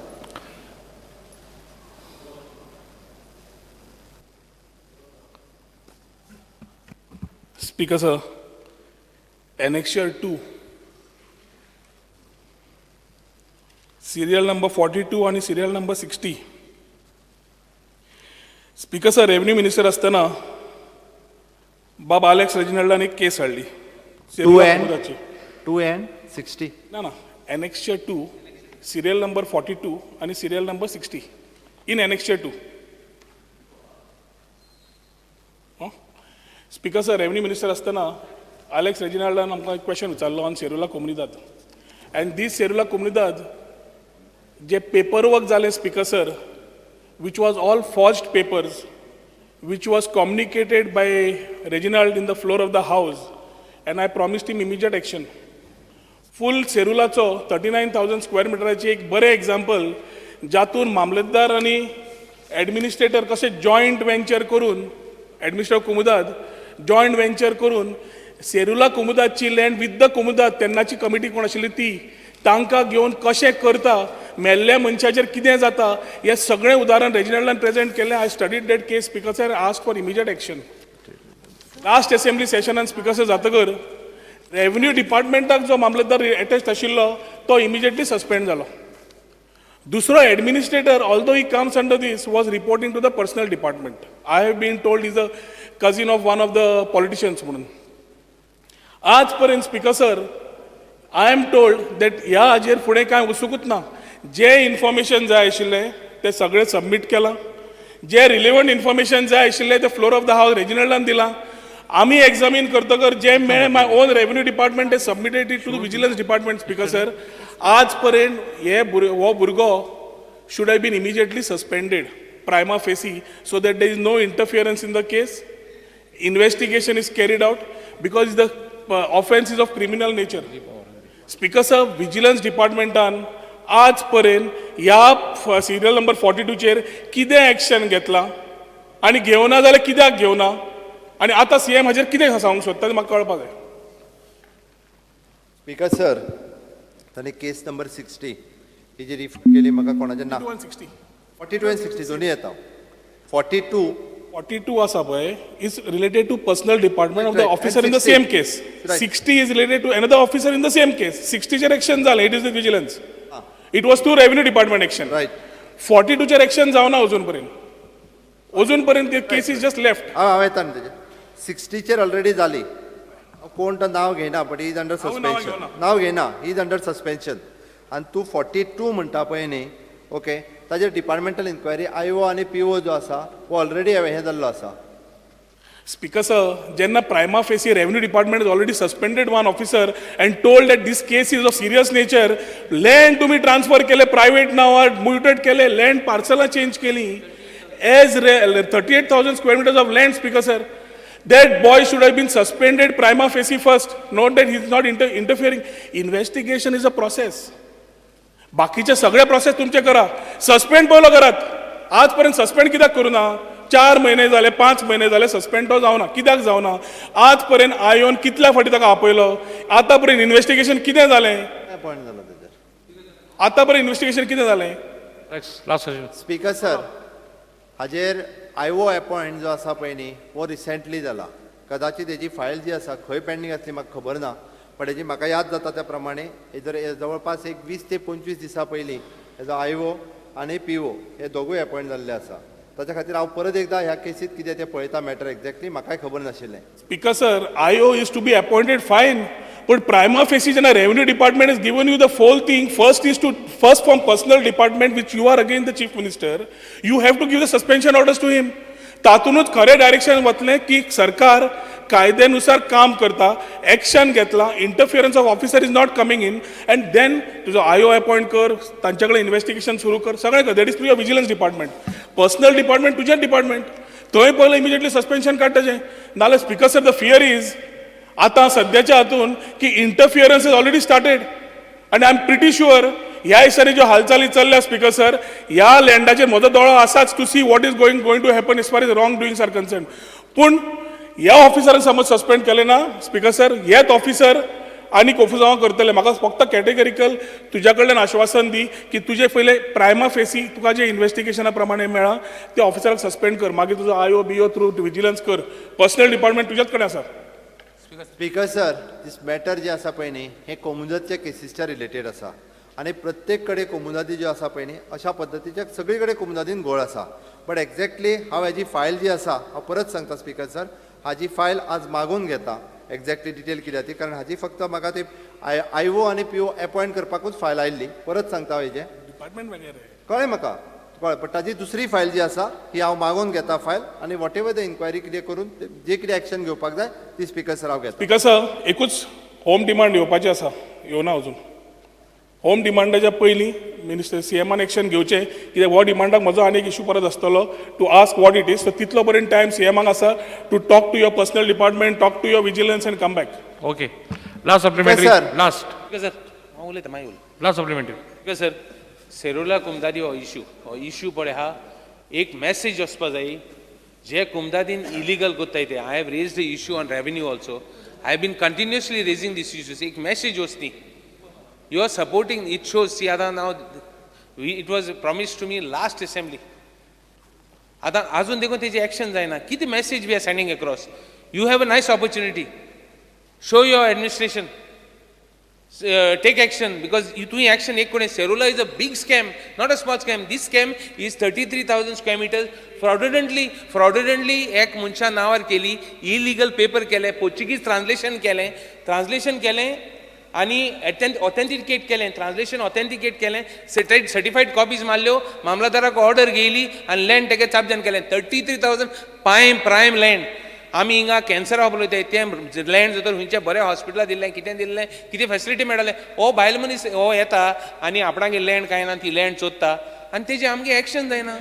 Speaker sir, annexure 2, serial number 42 आनी serial number 60. Speaker sir, revenue minister आसतना बाब आलेक्स रेजिनाल्डान एक केस हाडली 2 and 60. ना ना, एनेक्शर 2 सिरियल नंबर 42 आनी serial number 60 in annexure 2. Speaker sir, revenue minister आसतना आलेक्स रेजिनाल्डान आमकां एक क्वेश्चन विचारलो on Serula Comunidade, and these Serula Comunidade J paper work जालें speaker sir, which was all forged papers, which was communicated by Reginald in the floor of the house, and I promised him immediate action. Full सेरुलाचो 39,000 square मिटराची एक बरें example जातून मामलेदार आनी administrator कशें joint venture करून, administrator कोमुदाद joint venture करून सेरुला कुमुदाची लँड विथ the कुमुदाद तेन्नाची कमिटी कोण आशिल्ली ती तांकां घेवन कशें करता, मेल्ल्या मनशाचेर कितें जाता, हें सगळें उदाहरण रेजिनाल्डान प्रेजेंट केलें. I studied that case, Speaker sir, ask for immediate action. Last assembly सेशनान speaker sir जातकर revenue डिपार्टमेंटाक जो मामलेदार एटॅच आशिल्लो तो इमिजिएटली सस्पेंड जालो. दुसरो administrator, although he comes under this, was reporting to the personnel department. I have been told is a cousin of one of the politicians म्हणून. आज पर्यंत Speaker sir, I am told that ह्या हाजेर फुडें कांय वचुंकूच ना. जें इन्फॉर्मेशन जाय आशिल्लें तें सगळें सबमीट केलां, जें रिलेवंट इन्फॉर्मेशन जाय आशिल्लें तें फ्लोर ऑफ the house रेजिनल्डान दिलां. आमी एग्जामीन करतकर जें मेळ्ळें my own revenue department ते submitted it to the vigilance department. Speaker sir, आज पर्यंत हे हो भुरगो should have been immediately suspended prima facie so that there is no interference in the case, investigation is carried out, because the offence is of criminal nature. Speaker sir, vigilance डिपार्टमेंटान आज पर्यंत ह्या serial number 42चेर कितें action घेतलां आनी घेवना जाल्यार कित्याक घेवना आनी आतां सीएम हाजेर कितें सांगूंक सोदता तें म्हाका कळपाक जाय. स्पीकर सर, तांणी केस नंबर 60 ही जी रिफर केली म्हाका कोणाचें नांव 160. 42 आनी 60 दोन्ही येता. 42. 42 आसा पळय is related to personnel department of the officer in And the 60. Same case. Right. 60 is related to another officer in the same case. 60चेर action जालें, it is the vigilance, it was to revenue department action. 42चेर action जावना अजून पर्यंत, अजून पर्यंत case is just left. हांव हांव येता न्ही तेजेर. 60चेर ऑलरेडी जाली. हांव कोण तो नांव घेयना, but is under हांव नांव सस्पेन्शन. घेवना. नांव घेयना, is under suspension. आनी तूं 42 म्हणटा पळय न्ही, ओके, ताजेर डिपार्टमेंटल इन्क्वायरी आयओ आनी पीओ जो आसा हो ऑलरेडी हें जाल्लो आसा. स्पीकर सर, जेन्ना prima facie revenue department is already suspended one officer and told that this case is of serious nature, land तुम्ही ट्रान्सफर केले प्रायव्हेट नांवार, म्युटेट केले लँड, पार्सलां चेंज केली as 38,000 square meters of land. Speaker sir, that boy should have been suspended prima facie first, not that he is not interfering. Investigation is a process. बाकीचे सगळे process तुमचे करा, suspend पयलो करात. आजपर्यंत suspend कित्याक करूं ना? 4 म्हयने जाले, 5 म्हयने जाले, सस्पेंड तो जावना. कित्याक जावना? आजपर्यंत आयोन कितल्या फावटी ताका आपयलो? आतां पर्यंत इन्वेस्टिगेशन कितें जालें? काय पॉयंट जाला तेजेर? आतां पर्यंत इन्वेस्टिगेशन कितें जालें? Last session. Speaker sir, हाजेर आयओ एपॉयंट जो आसा पळय न्ही, हो रिसेंटली जाला. कदाचित हेजी फायल जी आसा खंय पेंडींग आसली म्हाका खबर ना, पण हेजी म्हाका याद जाता त्या प्रमाणे हे जर जवळपास एक 20 ते 25 दिसां पयलीं हेजो आयओ आनी पीओ हे दोगूय एपॉयंट जाल्ले आसा. ताच्या खातीर हांव परत एकदां ह्या केसीत कितें तें पळयता. मॅटर एक्झॅक्टली म्हाकाय खबर नाशिल्लें. Speaker sir, IO is to be appointed, fine. But prima facie, जेन्ना revenue department is given you the whole thing, first is to first from personnel department, which you are again the chief minister, you have to give the suspension orders to him. तातूनच खरें direction वतलें की सरकार कायद्यानुसार काम करता, action घेतला, interference of officer is not coming in, and then तुजो IO appoint कर, तांचे कडेन इन्वेस्टिगेशन सुरू कर, सगळें कर. That is to your vigilance department. Personnel department तुजें डिपार्टमेंट, थंय पयलें इमिजिएटली सस्पेन्शन काड ताजें. नाल्यार, Speaker sir, the fear is आतां सद्याच्या हातून की इंटरफियरन्स is already started आनी I am pretty sure ह्या दिसांनी ज्यो हालचाली चल्ल्या, स्पीकर सर, ह्या लँडाचेर म्हजो दोळो आसाच to see what is going to happen as far as wrong doings are concerned. पूण ह्या ऑफिसरान समज सस्पेंड केलें ना, स्पीकर सर, हेच ऑफिसर आनी कोफुजांवां करतले. म्हाका फक्त कॅटेगरिकल तुज्या कडल्यान आश्वासन दी की तुजे पयले प्रायमा फेसी तुका जे इन्वेस्टिगेशना प्रमाणे मेळ्ळां त्या ऑफिसराक सस्पेंड कर. मागीर तुजो आयो बियो थ्रू विजिलन्स कर. पर्सनल डिपार्टमेंट तुज्याच कडेन आसा. स्पीकर सर, दीस मॅटर जे आसा पळय न्ही, हे कोमुनिदादच्या केसीसच्या रिलेटेड आसा आनी प्रत्येक कडेन कोमुनिदादी ज्यो आसा पळय न्ही, अशा पद्दतीच्या सगळी कडेन कोमुनिदादीन घोळ आसा. बट एक्झॅक्टली हांव हेजी फायल जी आसा, हांव परत सांगता स्पीकर सर, हाजी फायल आज मागून घेता, एक्झॅक्टली डिटेल कितें ती, कारण हाजी फक्त म्हाका ती आयओ आनी पीओ एपॉयंट करपाकूच फायल आयिल्ली. परत सांगता हांव हेजें. डिपार्टमेंट वेगळें रे. कळ्ळें म्हाका, कळ्ळें, बट ताजी दुसरी फायल जी आसा ही हांव मागून घेता फायल आनी what ever the inquiry कितें करून जे कितें एक्शन घेवपाक जाय ती स्पीकर सर हांव घेता. स्पीकर सर, एकूच होम डिमांड येवपाची आसा, येवना अजून. होम डिमांडाच्या पयलीं मिनिस्टर सीएमान एक्शन घेवचें, कित्याक हो डिमांडाक म्हजो आनी एक इशू परत आसतलो to ask what it is. So तितलो पर्यंत टायम सीएमाक आसा to talk to your personnel department, talk to your vigilance and come back. Okay. Last supplementary. Sir. Last. Sir, हांव उलयता, मागीर उलय. Last supplementary. Okay sir, Serula कुमदादी हो issue पळय आहा, एक मॅसेज वचपा जाय. जे कुमदादीन इलिगल करताय ते, I have raised the issue on revenue also. I have been continuously raising this issues. एक message वचनी, you are supporting, it shows. See आतां now it was promise to me last assembly, आतां आजून देखून तेजी action जायना. कितें message we are sending across? You have a nice opportunity, show your administration, take action, because तुवें action एक कोणें. Serula is a big scam, not a small scam. This scam is 33,000 square meters fraudulently एक मनशा नांवार केली, illegal paper केले, Portuguese translation केलें, translation केलें आनी ऑथेंटिकेट केलें, ट्रान्सलेशन ऑथेंटिकेट केलें, सर्टिफायड कॉपीज मारल्यो, मामलादाराक ऑर्डर घेयली आनी लँड तेगे चाबजान केलें. 33,000 प्रायम लँड. आमी हिंगा कॅन्सरा उलयताय, तें लँड जर खंयच्या बऱ्या हॉस्पिटलां दिल्लें, कितें दिल्लें, कितें फेसिलिटी मेळटलें. हो बायल मनीस हो येता आनी आपणागे लँड कांय ना, ती लँड सोदता आनी तेजें आमगें एक्शन जायना.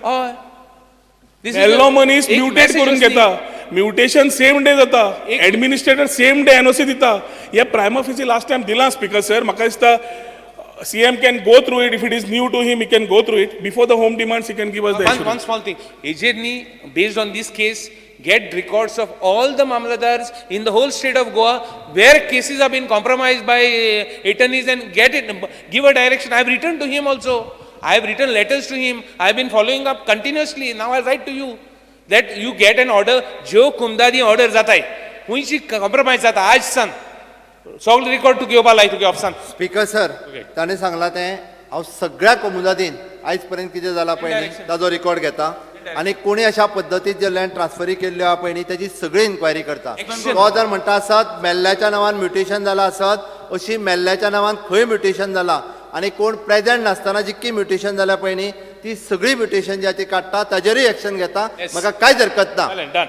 हय, मेल्लो मनीस म्युटेट करून घेता, म्युटेशन सेम डे जाता, एडमिनिस्ट्रेटर सेम डे एनओसी दिता. हे प्रायमा फेसी लास्ट टायम दिलां स्पीकर सर. म्हाका दिसता CM can go through it. If it is new to him, he can go through it. Before the home demands, he can give us the assurance. One small thing. Ejirni, based on this case, get records of all the mamladars in the whole state of Goa where cases have been compromised by attorneys and get it, give a direction. I have written to him also. I have written letters to him. I have been following up continuously. Now I write to you that you get an order. Jo kumdadi order जाताय, हुंयची compromise जाता आज सान. सगळो record तूं घेवपा लाय तुगे ऑफिसान. स्पीकर सर, ताणें सांगलां तें हांव सगळ्या कोमुदादीन आयज पर्यंत कितें जालां पळय न्ही ताजो रिकॉर्ड घेता आनी कोणी अशा पद्दतीन जे लँड ट्रान्सफरी केल्ल्यो आहा पळय न्ही तेजी सगळी इन्क्वायरी करता. तो जर म्हणटा आसत मेल्ल्याच्या नांवान म्युटेशन जालां आसत, अशी मेल्ल्याच्या नांवान खंय म्युटेशन जालां आनी कोण प्रेजंट नासतना जितकी म्युटेशन जाल्या पळय न्ही ती सगळी म्युटेशन जी आहा ती काडटा, ताजेरूय एक्शन घेता. म्हाका कांयच हरकत ना.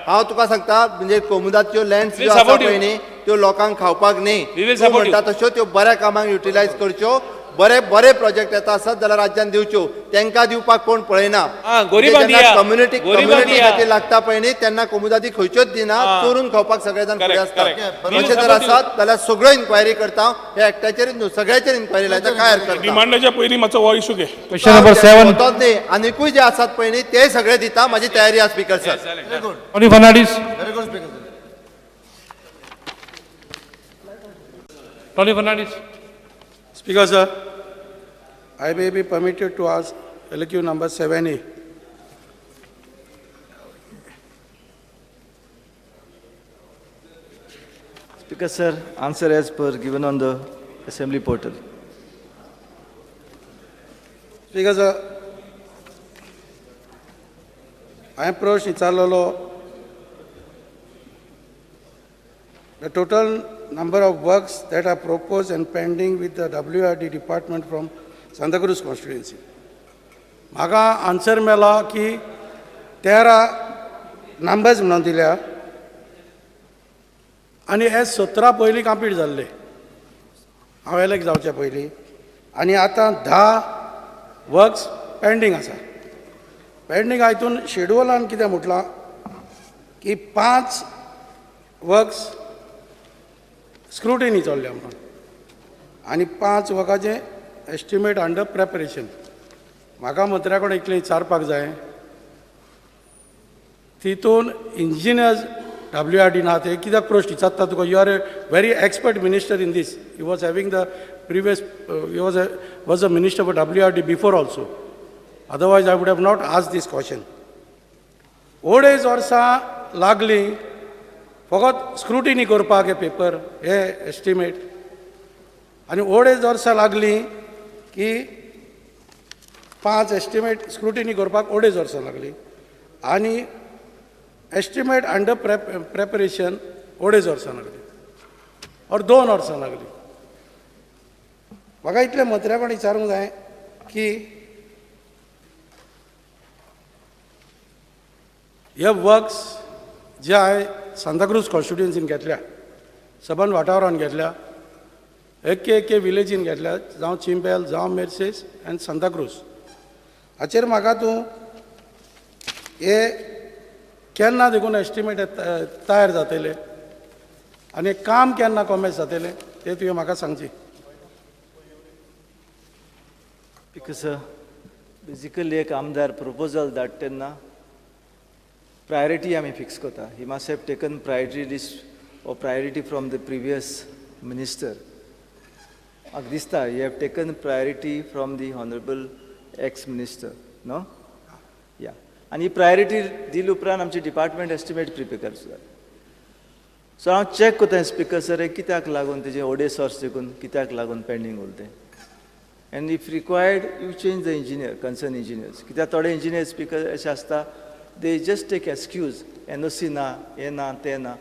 हांव तुका सांगता म्हणजे कोमुदाच्यो लँड्स ज्यो आसा पळय न्ही त्यो लोकांक खावपाक न्ही, तूं म्हणटा तश्यो त्यो बऱ्या कामांक युटिलायज करच्यो. बरे बरे प्रोजेक्ट येता आसत जाल्यार राज्यान दिवच्यो, तांकां दिवपाक कोण पळयना. कम्युनिटी कम्युनिटी खातीर लागता पळय न्ही तेन्ना कोमुदादी खंयच्योच दिना, चोरून खावपाक सगळे जाण फुडें आसता. अशें जर आसत जाल्यार सगळ्यो इन्क्वायरी करता, हे एकट्याचेर न्हू सगळ्याचेर इन्क्वायरी लायता, काय हरकत ना. डिमांडाच्या पयलीं मातसो हो इशू घे. Question number 7. तोच न्ही आनिकूय जे आसात पळय न्ही ते सगळे दिता, म्हाजी तयारी आसा speaker sir. Tony Fernandes. Tony Fernandes. Speaker sir, I may be permitted to ask LQ number 7A. Speaker sir, answer as per given on the assembly portal. Speaker sir, I प्रश्न विचारलेलो, the total number of works that are proposed and pending with the WRD department from Santacruz constituency. म्हाका answer मेळ्ळा की 13 numbers म्हणून दिल्या आनी हे 17 पयलीं complete जाल्ले हांव एलेक्ट जावचे पयलीं, आनी आतां 10 वर्क्स पेंडींग आसा. पेंडींग हातून शेड्युलान कितें म्हटलां की 5 वर्क्स स्क्रुटिनी चल्ल्या म्हणून आनी 5 वर्काचें एस्टिमेट अंडर प्रेपरेशन. म्हाका मंत्र्या कडेन इतलें विचारपाक जाय, तितून इंजिनियर्स WRD ना ते कित्याक प्रश्न विचारता तुका? You are a very expert minister in this. You was having the previous, you was a minister for WRD before also, otherwise I would have not ask this question. 2.5 वर्सां लागलीं फकत scrutiny करपाक हे पेपर, हे estimate, आनी 2.5 वर्सां लागलीं की 5 एस्टिमेट स्क्रुटिनी करपाक 2.5 वर्सां लागलीं आनी एस्टिमेट अंडर प्रेपरेशन 2.5 वर्सां लागलीं और 2 वर्सां लागलीं. म्हाका इतलें मंत्र्या कडेन विचारूंक जाय की हे वर्क्स जे हांवें सांताक्रूज कॉन्स्टिट्युएन्सीन घेतल्या, सबंद वाठारान घेतल्या, एक एक विलेजीन घेतल्या, जावं चिंबेल, जावं मेर्सेस आनी सांताक्रूज, हाचेर म्हाका तूं हे केन्ना देखून एस्टिमेट तयार जातले आनी काम केन्ना कॉमेस जातलें तें तुवें म्हाका सांगचें. Because basically एक आमदार प्रपोजल धाडटा तेन्ना प्रायोरिटी आमी फिक्स करता. He must have taken priority list हो priority from the previous minister. म्हाका दिसता you have taken priority from the honourable ex minister न्हू? या, आनी ही प्रायोरिटी दिले उपरांत आमची डिपार्टमेंट एस्टिमेट प्रिपेर करचो जाय. सो हांव चॅक करता स्पीकर सर, कित्याक लागून तेजें ओडे सोर्स देखून कित्याक लागून पेंडींग उरलें तें. And if required you change the engineer, concern engineers. कित्याक थोडे इंजिनियर स्पीकर अशें आसता, they just take excuse, NOC ना, हें ना, तें ना.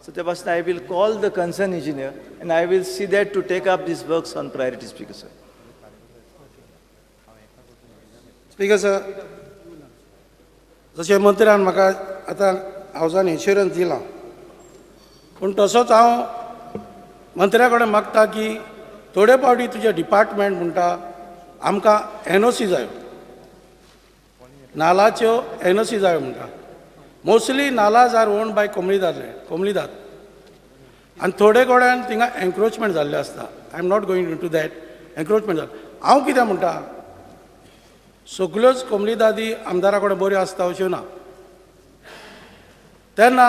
सो ते पासून I will call the concern engineer and I will see that to take up these works on priority speaker sir. Speaker sir, जशें मंत्र्यान म्हाका आतां हावजान इन्शुरन्स दिलां, पूण तसोच हांव मंत्र्या कडेन मागता की थोडे फावटी तुजें डिपार्टमेंट म्हणटा आमकां एनओसी जायो, नालाच्यो एनओसी जायो म्हणटा. Mostly nullahs are owned by comunidade, comunidade, आनी थोडे कडेन थिंगा एन्क्रोचमेंट जाल्लें आसता. I am not going into that encroachment जालें. हांव कितें म्हणटा, सगल्योच कोमलीदादी आमदारा कडेन बऱ्यो आसता अश्यो ना. तेन्ना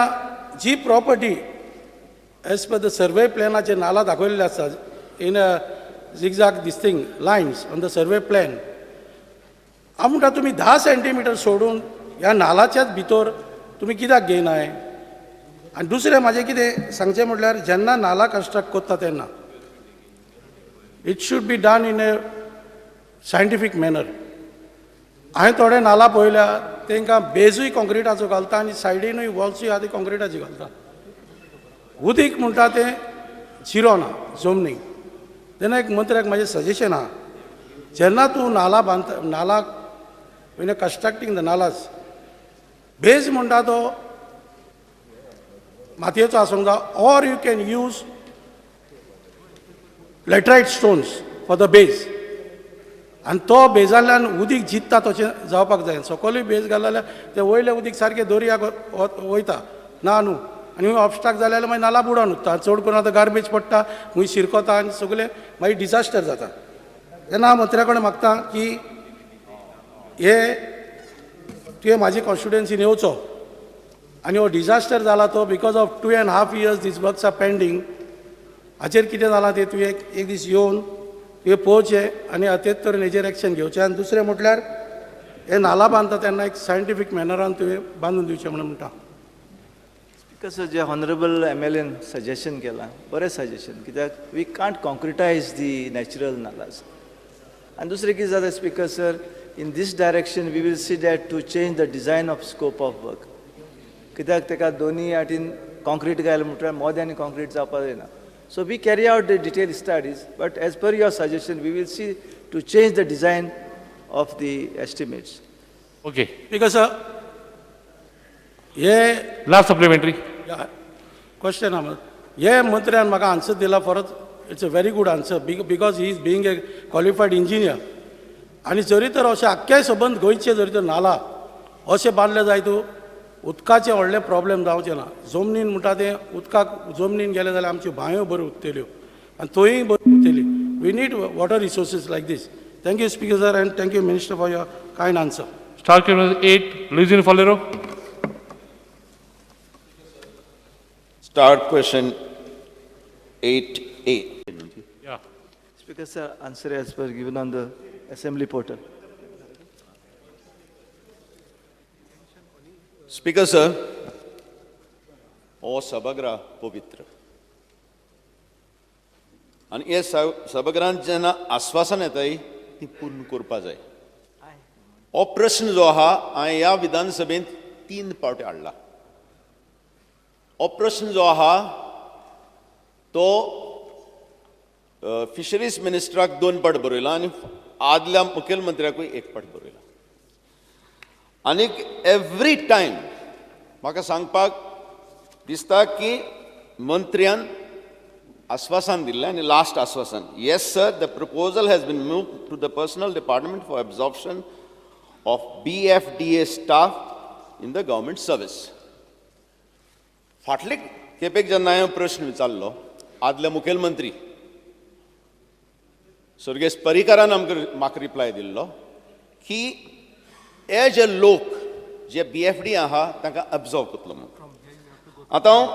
जी property as per the survey प्लॅनाचे नाला दाखयल्ले आसता in a zigzag this thing lines on the survey plan, हांव म्हणटा तुमी 10 सेंटीमिटर सोडून ह्या नालाच्याच भितर तुमी कित्याक घेयनाय. आनी दुसरें म्हाजें कितें सांगचें म्हटल्यार, जेन्ना नाला कन्स्ट्रक्ट करता तेन्ना it should be done in a scientific manner. हांवें थोडे नाला पळयल्या, तांकां बेजूय कॉन्क्रिटाचो घालता आनी सायडीनूय वॉल्सूय आहा ती कॉन्क्रिटाची घालता. उदीक म्हणटा तें जिरो ना जमनीक. तेन्ना एक मंत्र्याक म्हाजें सजेशन आहा, जेन्ना तूं नाला बांदता, नाला when you constructing the nalas, base म्हणटा तो मातयेचो आसूंक जाय, or you can use laterite stones for the base. आनी तो बेजांतल्यान उदीक जित्ता तशें जावपाक जाय. सकयलूय बेज घाल जाल्यार तें वयलें उदीक सारकें दर्याक वयता ना न्हू, आनी ऑबस्ट्राक जालें जाल्यार मागीर नाला बुडोन उरता. चड करून आतां गार्बेज पडटा, खूंय शिरकता आनी सगळें मागीर डिजास्टर जाता. तेन्ना हांव मंत्र्या कडेन मागता की हे तुवें म्हाजी कॉन्स्टिट्युएन्सीन येवचो आनी हो डिजास्टर जाला तो because of 2.5 years these works are pending. हाचेर कितें जालां तें तुवें एक दीस येवन तुवें पळोवचें आनी तेच तरेन हेजेर एक्शन घेवचें. आनी दुसरें म्हटल्यार हे नाला बांदता तेन्ना एक सायंटिफीक मॅनरान तुवें बांदून दिवचें म्हणून म्हणटा. स्पीकर सर, जे ऑनरेबल एमएलएन सजेशन केलां बरें सजेशन, कित्याक we can't concretise the natural nalas. आनी दुसरें कितें जाता speaker sir, in this direction we will see that to change the design of scope of work. कित्याक ताका दोनी वाटेन कॉन्क्रीट घायलें म्हणटकीर मोद्यांनी कॉन्क्रीट जावपाक जायना. So we carry out the detail studies, but as per your suggestion we will see to change the design of the estimates. Okay speaker sir, hey last supplementary question आहा. हे मंत्र्यान म्हाका answer दिला परत, it's a very good answer because he is being a qualified engineer. आनी जरी तर अशें आख्खे सबंद गोंयचे जरी तर नाला अशें बांदले जायत उदकाचें व्हडलें प्रॉब्लेम जावचें ना. जमनीन म्हणटा तें उदकाक जमनीन गेलें जाल्यार आमच्यो बांयो बऱ्यो उरतल्यो आनी थंय बऱ्यो उरतली. We need water resources like this. Thank you speaker sir and thank you minister for your kind answer. Star question 8, Luizinho Faleiro. Start question 8A. Yeah. Speaker sir, answer as per given on the assembly portal. Speaker sir, हो सभागृह पवित्र आनी हे सभागृहांत जेन्ना आस्वासन येताय ती पूर्ण करपा जाय. हो प्रश्न जो आहा हांवें ह्या विधानसभेंत 3 फावटी हाडला. हो प्रश्न जो आहा तो फिशरीज मिनिस्टराक 2 फावट बरयला आनी आदल्या मुखेलमंत्र्याकूय 1 फावट बरयला. आनीक एवरी टायम म्हाका सांगपाक दिसता की मंत्र्यान आस्वासन दिल्लें आनी लास्ट आस्वासन, yes sir, the proposal has been move to the personnel department for absorption of BFDA staff in the government service. फाटले खेपेक जेन्ना हांवें प्रश्न विचारलो आदले मुखेलमंत्री स्वर्गेस्त पर्रीकारान आमकां म्हाका रिप्लाय दिल्लो की हे जे लोक जे BFD आहा तांकां अब्जॉर्व करतलो म्हणून. आतां हांव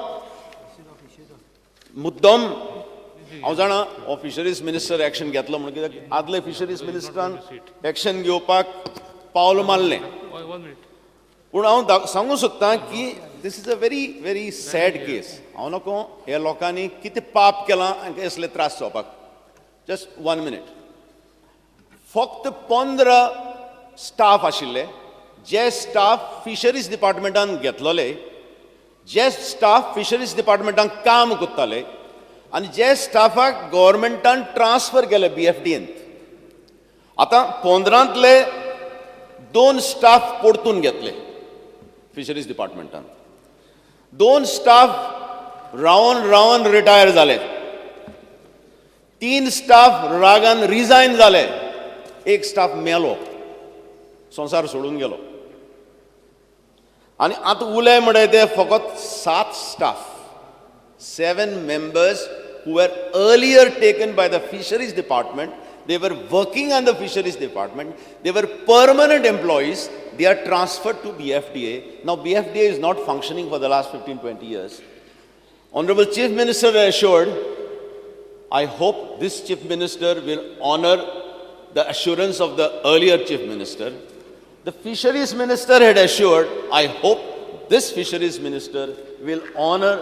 मुद्दम हांव जाणा हो फिशरीज मिनिस्टर एक्शन घेतलो म्हणून, कित्याक आदले फिशरीज मिनिस्टरान एक्शन घेवपाक पावल मारलें. One minute. पूण हांव सांगूंक सोदतां की this is a very very sad case. हांव नको ह्या लोकांनी कितें पाप केलां आनी असले त्रास जावपाक. Just one minute. फक्त 15 स्टाफ आशिल्ले, जे स्टाफ फिशरीज डिपार्टमेंटान घेतलोले, जे स्टाफ फिशरीज डिपार्टमेंटान काम करताले आनी जे स्टाफाक गव्हर्मेंटान ट्रान्सफर केले बीएफडीएंत. आतां 15तले 2 स्टाफ परतून घेतले फिशरीज डिपार्टमेंटान, 2 स्टाफ रावन रावन रिटायर जाले, 3 स्टाफ रागान रिजायन जाले, 1 स्टाफ मेलो, संवसार सोडून गेलो. आनी आतां उलय म्हणटा ते फकत 7 staff, 7 members who were earlier taken by the fisheries department. They were working on the fisheries department. They were permanent employees. They are transferred to BFDA. Now BFDA is not functioning for the last 15-20 years. Honorable Chief Minister assured, I hope this Chief Minister will honor the assurance of the earlier Chief Minister. The Fisheries Minister had assured, I hope this Fisheries Minister will honor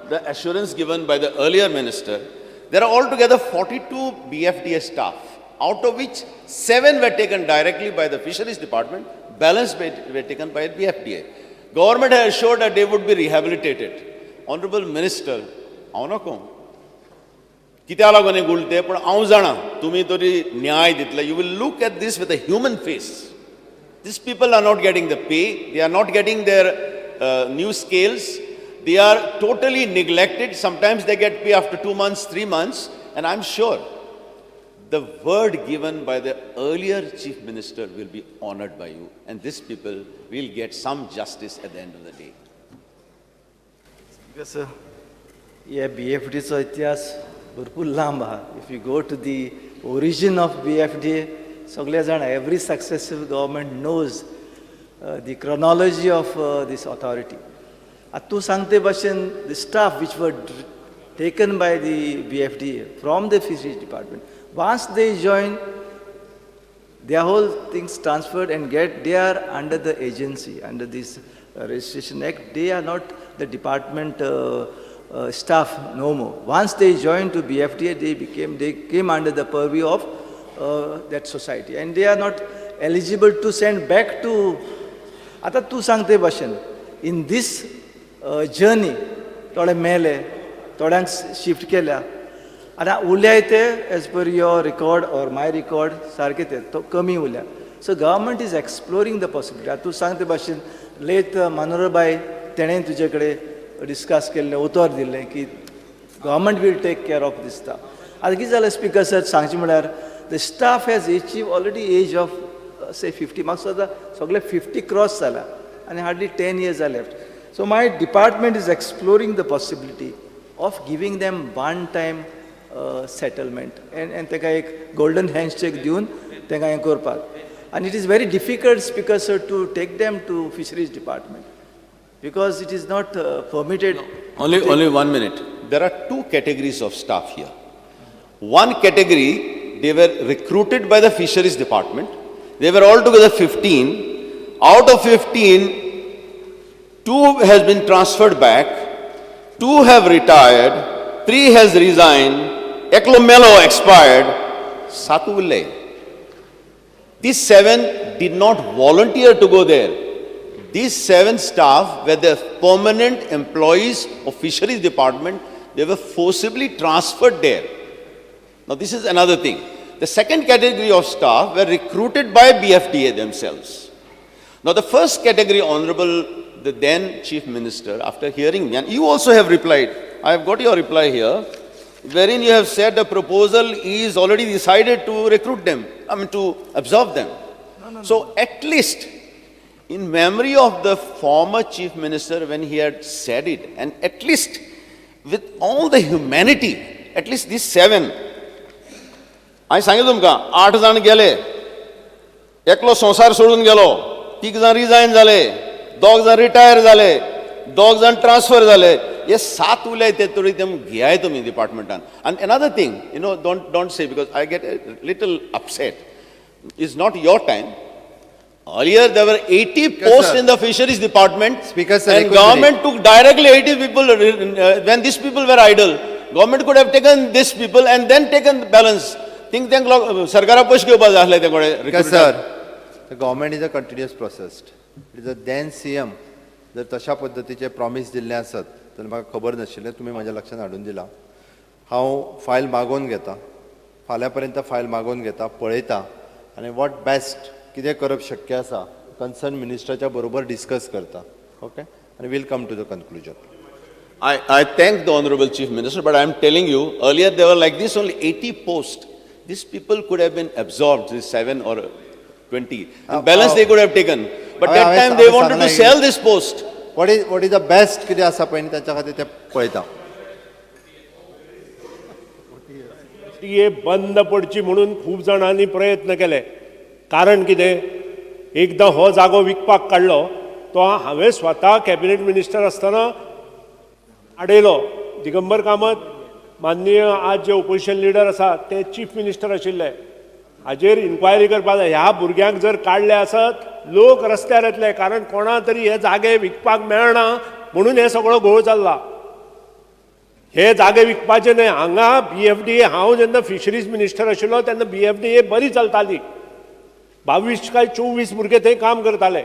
the assurance given by the earlier minister. There are altogether 42 BFDA staff, out of which 7 were taken directly by the Fisheries Department, balance were taken by BFDA. Government has assured that they would be rehabilitated. Honorable Minister, हांव नको कित्याक लागून हें उलयता, पूण हांव जाणा तुमी तरी न्याय दितले. You will look at this with a human face. These people are not getting the pay, they are not getting their new scales, they are totally neglected. Sometimes they get pay after 2 months, 3 months, and I'm sure the word given by the earlier Chief Minister will be honored by you, and these people will get some justice at the end of the day. Yes, sir. Yeah, BFD चो इतिहास भरपूर लांब आहा. If you go to the origin of BFD, सगळे जाण, every successive government knows the chronology of this authority. आतां तूं सांगते भाशेन the staff which were taken by the BFDA from the fisheries department, once they join, their whole things transferred and get, they are under the agency, under this Registration Act, they are not the department staff no more. Once they joined to BFDA, they came under the purview of that society, and they are not eligible to send back to. आतां तूं सांगते भाशेन in this journey थोडे मेले, थोड्यांक shift केल्या, आतां उरल्याय ते as per your record or my record सारके ते तो कमी उरल्या. So government is exploring the possibility. आतां तूं सांगते भाशेन लेट मनोहरबाय तेणें तुजे कडेन डिस्कस केल्लें, उतर दिल्लें की government will take care of this staff. आतां कितें जालें स्पिकर सर, सांगचें म्हळ्यार the staff has achieve already age of say 50, म्हाका सुद्दां सगळे 50 क्रॉस जाल्या आनी hardly 10 years are left. So my department is exploring the possibility of giving them one time settlement and ताका एक गोल्डन हँडशेक दिवन तांकां हें करपाक. आनी it is very difficult speaker sir to take them to fisheries department because it is not permitted. Only 1 minute. There are 2 categories of staff here. One category, they were recruited by the fisheries department. They were altogether 15. Out of 15, 2 has been transferred back, 2 have retired, 3 has resigned, Eklo Melo expired, Satu ulle. These 7 did not volunteer to go there. These 7 staff were the permanent employees of fisheries department. They were forcibly transferred there. Now this is another thing. The second category of staff were recruited by BFDA themselves. Now the first category, Honorable the then Chief Minister, after hearing me, and you also have replied, I have got your reply here, wherein you have said the proposal is already decided to recruit them, I mean to absorb them. No. So at least in memory of the former Chief Minister when he had said it, and at least with all the humanity, at least these 7, हांवें सांगलें तुमकां 8 जाण गेले, एकलो संवसार सोडून गेलो, 3 जाण रिजायन जाले, 2 जाण रिटायर जाले, 2 जाण ट्रान्सफर जाले, हे सात उलय ते तरी ते घेयाय तुमी डिपार्टमेंटान. आनी another thing, don't say, because I get a little upset. Is not your time. Earlier there were 80 posts in the fisheries department. Speaker sir, and government took directly 80 people when these people were idle. Government could have taken these people and then taken the balance. Think tank सरकारा पयशे घेवपा जाय आसले ते Speaker कडेन. Sir, the government is a continuous process. It is a then CM जर तशा पद्दतीचे प्रॉमीस दिल्लें आसत जाल्यार म्हाका खबर नाशिल्लें, तुमी म्हाज्या लक्षांत हाडून दिलां. हांव फायल मागोवन घेता, फाल्यां पर्यंत फायल मागोवन घेता, पळयता आनी what best कितें करप शक्य आसा कन्सर्न मिनिस्टराच्या बरोबर डिस्कस करता. ओके, आनी we'll come to the conclusion. I thank the Honorable Chief Minister, but I am telling you, earlier there were like this only 80 posts. These people could have been absorbed, this 7 or 20. And balance they could have taken. But that time they wanted to sell this post. What is the best कितें आसा पळय न्ही ताच्या खातीर तें पळयता. ती बंद पडची म्हणून खूब जाणांनी प्रयत्न केले. कारण कितें, एकदां हो जागो विकपाक काडलो तो हांवें स्वता कॅबिनेट मिनिस्टर आसतना आडयलो. दिगंबर कामत माननीय आज जे ओपोजिशन लिडर आसा ते चीफ मिनिस्टर आशिल्ले. हाजेर इन्क्वायरी करपाक जाय. ह्या भुरग्यांक जर काडले आसत लोक रस्त्यार येतले, कारण कोणा तरी हे जागे विकपाक मेळना म्हणून हे सगळो घोळ चल्ला. हे जागे विकपाचे न्हय. हांगा बी एफ डी ए, हांव जेन्ना फिशरीज मिनिस्टर आशिल्लो तेन्ना बी एफ डी ए बरी चलताली. 22 काय 24 भुरगे थंय काम करताले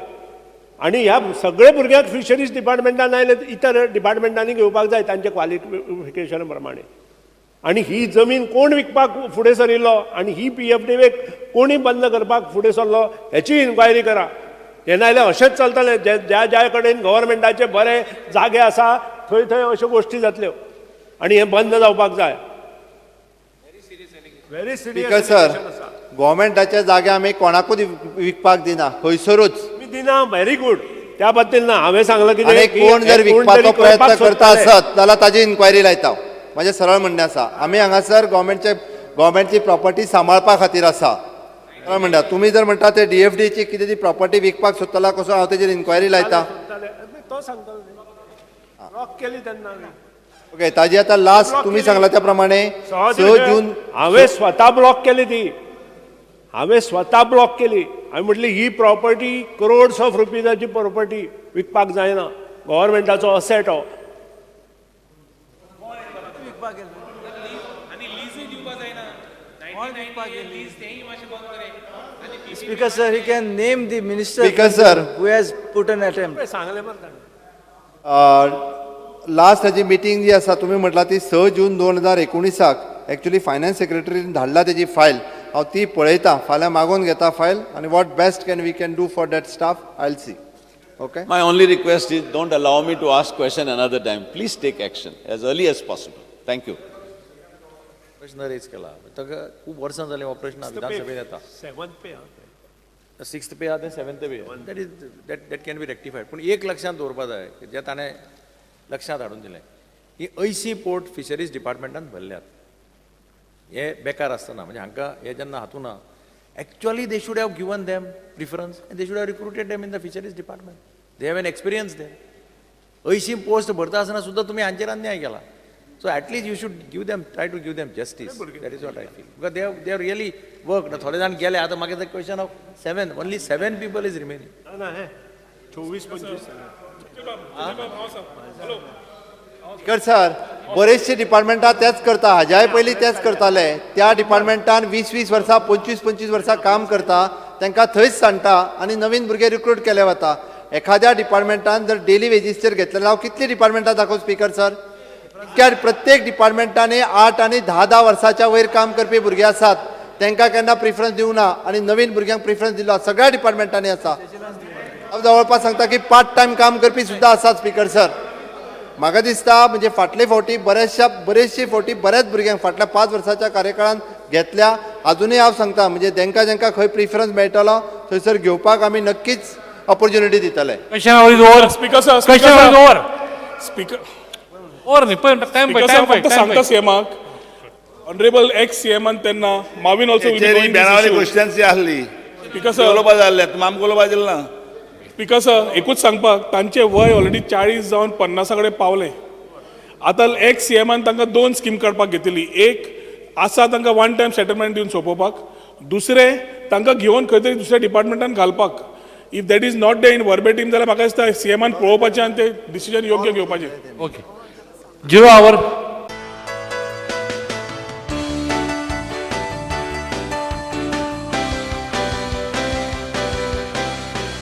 आनी ह्या सगळे भुरग्यांक फिशरीज डिपार्टमेंटान आयले, इतर डिपार्टमेंटांनी घेवपाक जाय तांचे क्वालिफिकेशन प्रमाणे. आनी ही जमीन कोण विकपाक फुडें सरिल्लो आनी ही पी एफ डी कोणी बंद करपाक फुडें सरलो हेची इन्क्वायरी करा. हे नाजाल्यार अशेंच चलतलें. ज्या ज्या कडेन गव्हर्मेंटाचे बरे जागे आसा थंय थंय अश्यो गोश्टी जातल्यो आनी हें बंद जावपाक जाय. Very speaker sir, गव्हर्मेंटाच्या जागे आमी कोणाकूच विकपाक दिना, खंयसरूच दिना. व्हेरी गुड, त्या बाबतीन ना हांवें सांगलां कितें, कोण जर विकपाचो प्रयत्न करता आसत जाल्यार ताजी इन्क्वायरी लायता. म्हाजें सरळ म्हणणें आसा, आमी हांगासर गव्हर्मेंटची प्रॉपर्टी सांबाळपा खातीर आसा. सरळ म्हणटा, तुमी जर म्हणटा ते डी एफ डीची कितें ती प्रॉपर्टी विकपाक सोदतला कसो, हांव तेजेर इन्क्वायरी लायता. तो सांगतालो ब्लॉक केली तेन्ना. ओके, ताजी आतां लास्ट तुमी सांगला त्या प्रमाणे 6 जून हांवें स्वता ब्लॉक केली ती. हांवें स्वता ब्लॉक केली. हांवें म्हटली ही प्रॉपर्टी करोड्स ऑफ रुपीजाची प्रॉपर्टी विकपाक जायना, गव्हर्मेंटाचो असेट हो. Speaker sir, he can name the minister. Speaker sir, who has put an attempt. सांगलें बरें ताणें. लास्ट ताजी मिटींग जी आसा तुमी म्हटलां ती 6 जून 2019 एक्चुअली फायनान्स सेक्रेटरीन धाडला तेजी फायल. हांव ती पळयता, फाल्यां मागोवन घेता फायल आनी what best can we can do for that staff I will see. Okay, My only request is don't allow me to ask question another time. Please take action as early as possible. Thank you. प्रश्न rays केला ताका खूब वर्सां जालीं हो प्रश्न विधानसभेत येता. सेवन्थ पे, सिक्स्थ पे आहा तें seventh pay, that is that can be rectified. पूण एक लक्षांत दवरपा जाय जें ताणें लक्षांत हाडून दिलें की 80 पोर्ट फिशरीज डिपार्टमेंटान भरल्यात. हे बेकार आसतना म्हणजे हांकां हे जेन्ना हातूंत ना, actually they should have given them preference and they should have recruited them in the fisheries department. They have an experience there. 80 post भरता आसतना सुद्दां तुमी हांचेर अन्याय केला. So at least you should give them, try to give them justice. That is what I feel. Because they have really worked. थोडे जाण गेले, आतां म्हाका the question of 7, only 7 people is remaining. ना हे 24 25. स्पीकर सर, बरेचशे डिपार्टमेंटां तेच करता, हाज्याय पयलीं तेच करताले. त्या डिपार्टमेंटान 20-20 वर्सां 25-25 वर्सां काम करता, तांकां थंयच सांडटा आनी नवीन भुरगे रिक्रूट केले वता. एखाद्या डिपार्टमेंटान जर डेली वेजीसचेर घेतले जाल्यार कितली डिपार्टमेंटां दाखोव स्पीकर सर? इतक्या प्रत्येक डिपार्टमेंटांनी 8 आनी 10-10 वर्सांच्या वयर काम करपी भुरगे आसात, तांकां केन्ना प्रिफरन्स दिवंक ना आनी नवीन भुरग्यांक प्रिफरन्स दिलो सगळ्या डिपार्टमेंटांनी आसा. हांव जवळपास सांगता की पार्ट टायम काम करपी सुद्दां आसात स्पीकर सर. म्हाका दिसता म्हणजे फाटले फावटी बरेचशे फावटी बऱ्याच भुरग्यांक फाटल्या 5 वर्साच्या कार्यकाळान घेतल्या. आजुनूय हांव सांगता म्हणजे तांकां जांकां खंय प्रिफरन्स मेळटलो थंयसर घेवपाक आमी नक्कीच ऑपॉर्च्युनिटी दितले. Speaker sir, speaker over न्ही, पण टायम पळय, टायम पळय, फक्त सांगता सीएमाक, ऑनरेबल एक्स सीएमान तेन्ना माविन ऑल्सो बेणावली क्वेश्चन्स आहली. स्पीकर सर, उलोवपा जाल्ले, तुमी आमकां उलोवपा दिलें ना. स्पीकर सर, एकूच सांगपाक, तांचे वय ऑलरेडी 40 जावन 50 कडेन पावलें. आतां एक्स सीएमान तांकां दोन स्कीम काडपाक घेतिल्ली. एक आसा तांकां वन टायम सेटलमेंट दिवन सोंपोवपाक, दुसरें तांकां घेवन खंय तरी दुसऱ्या डिपार्टमेंटान घालपाक. If that is not there in verbatim जाल्यार म्हाका दिसता सीएमान पळोवपाचें आनी ते डिसिजन योग्य घेवपाचें. Okay, zero hour.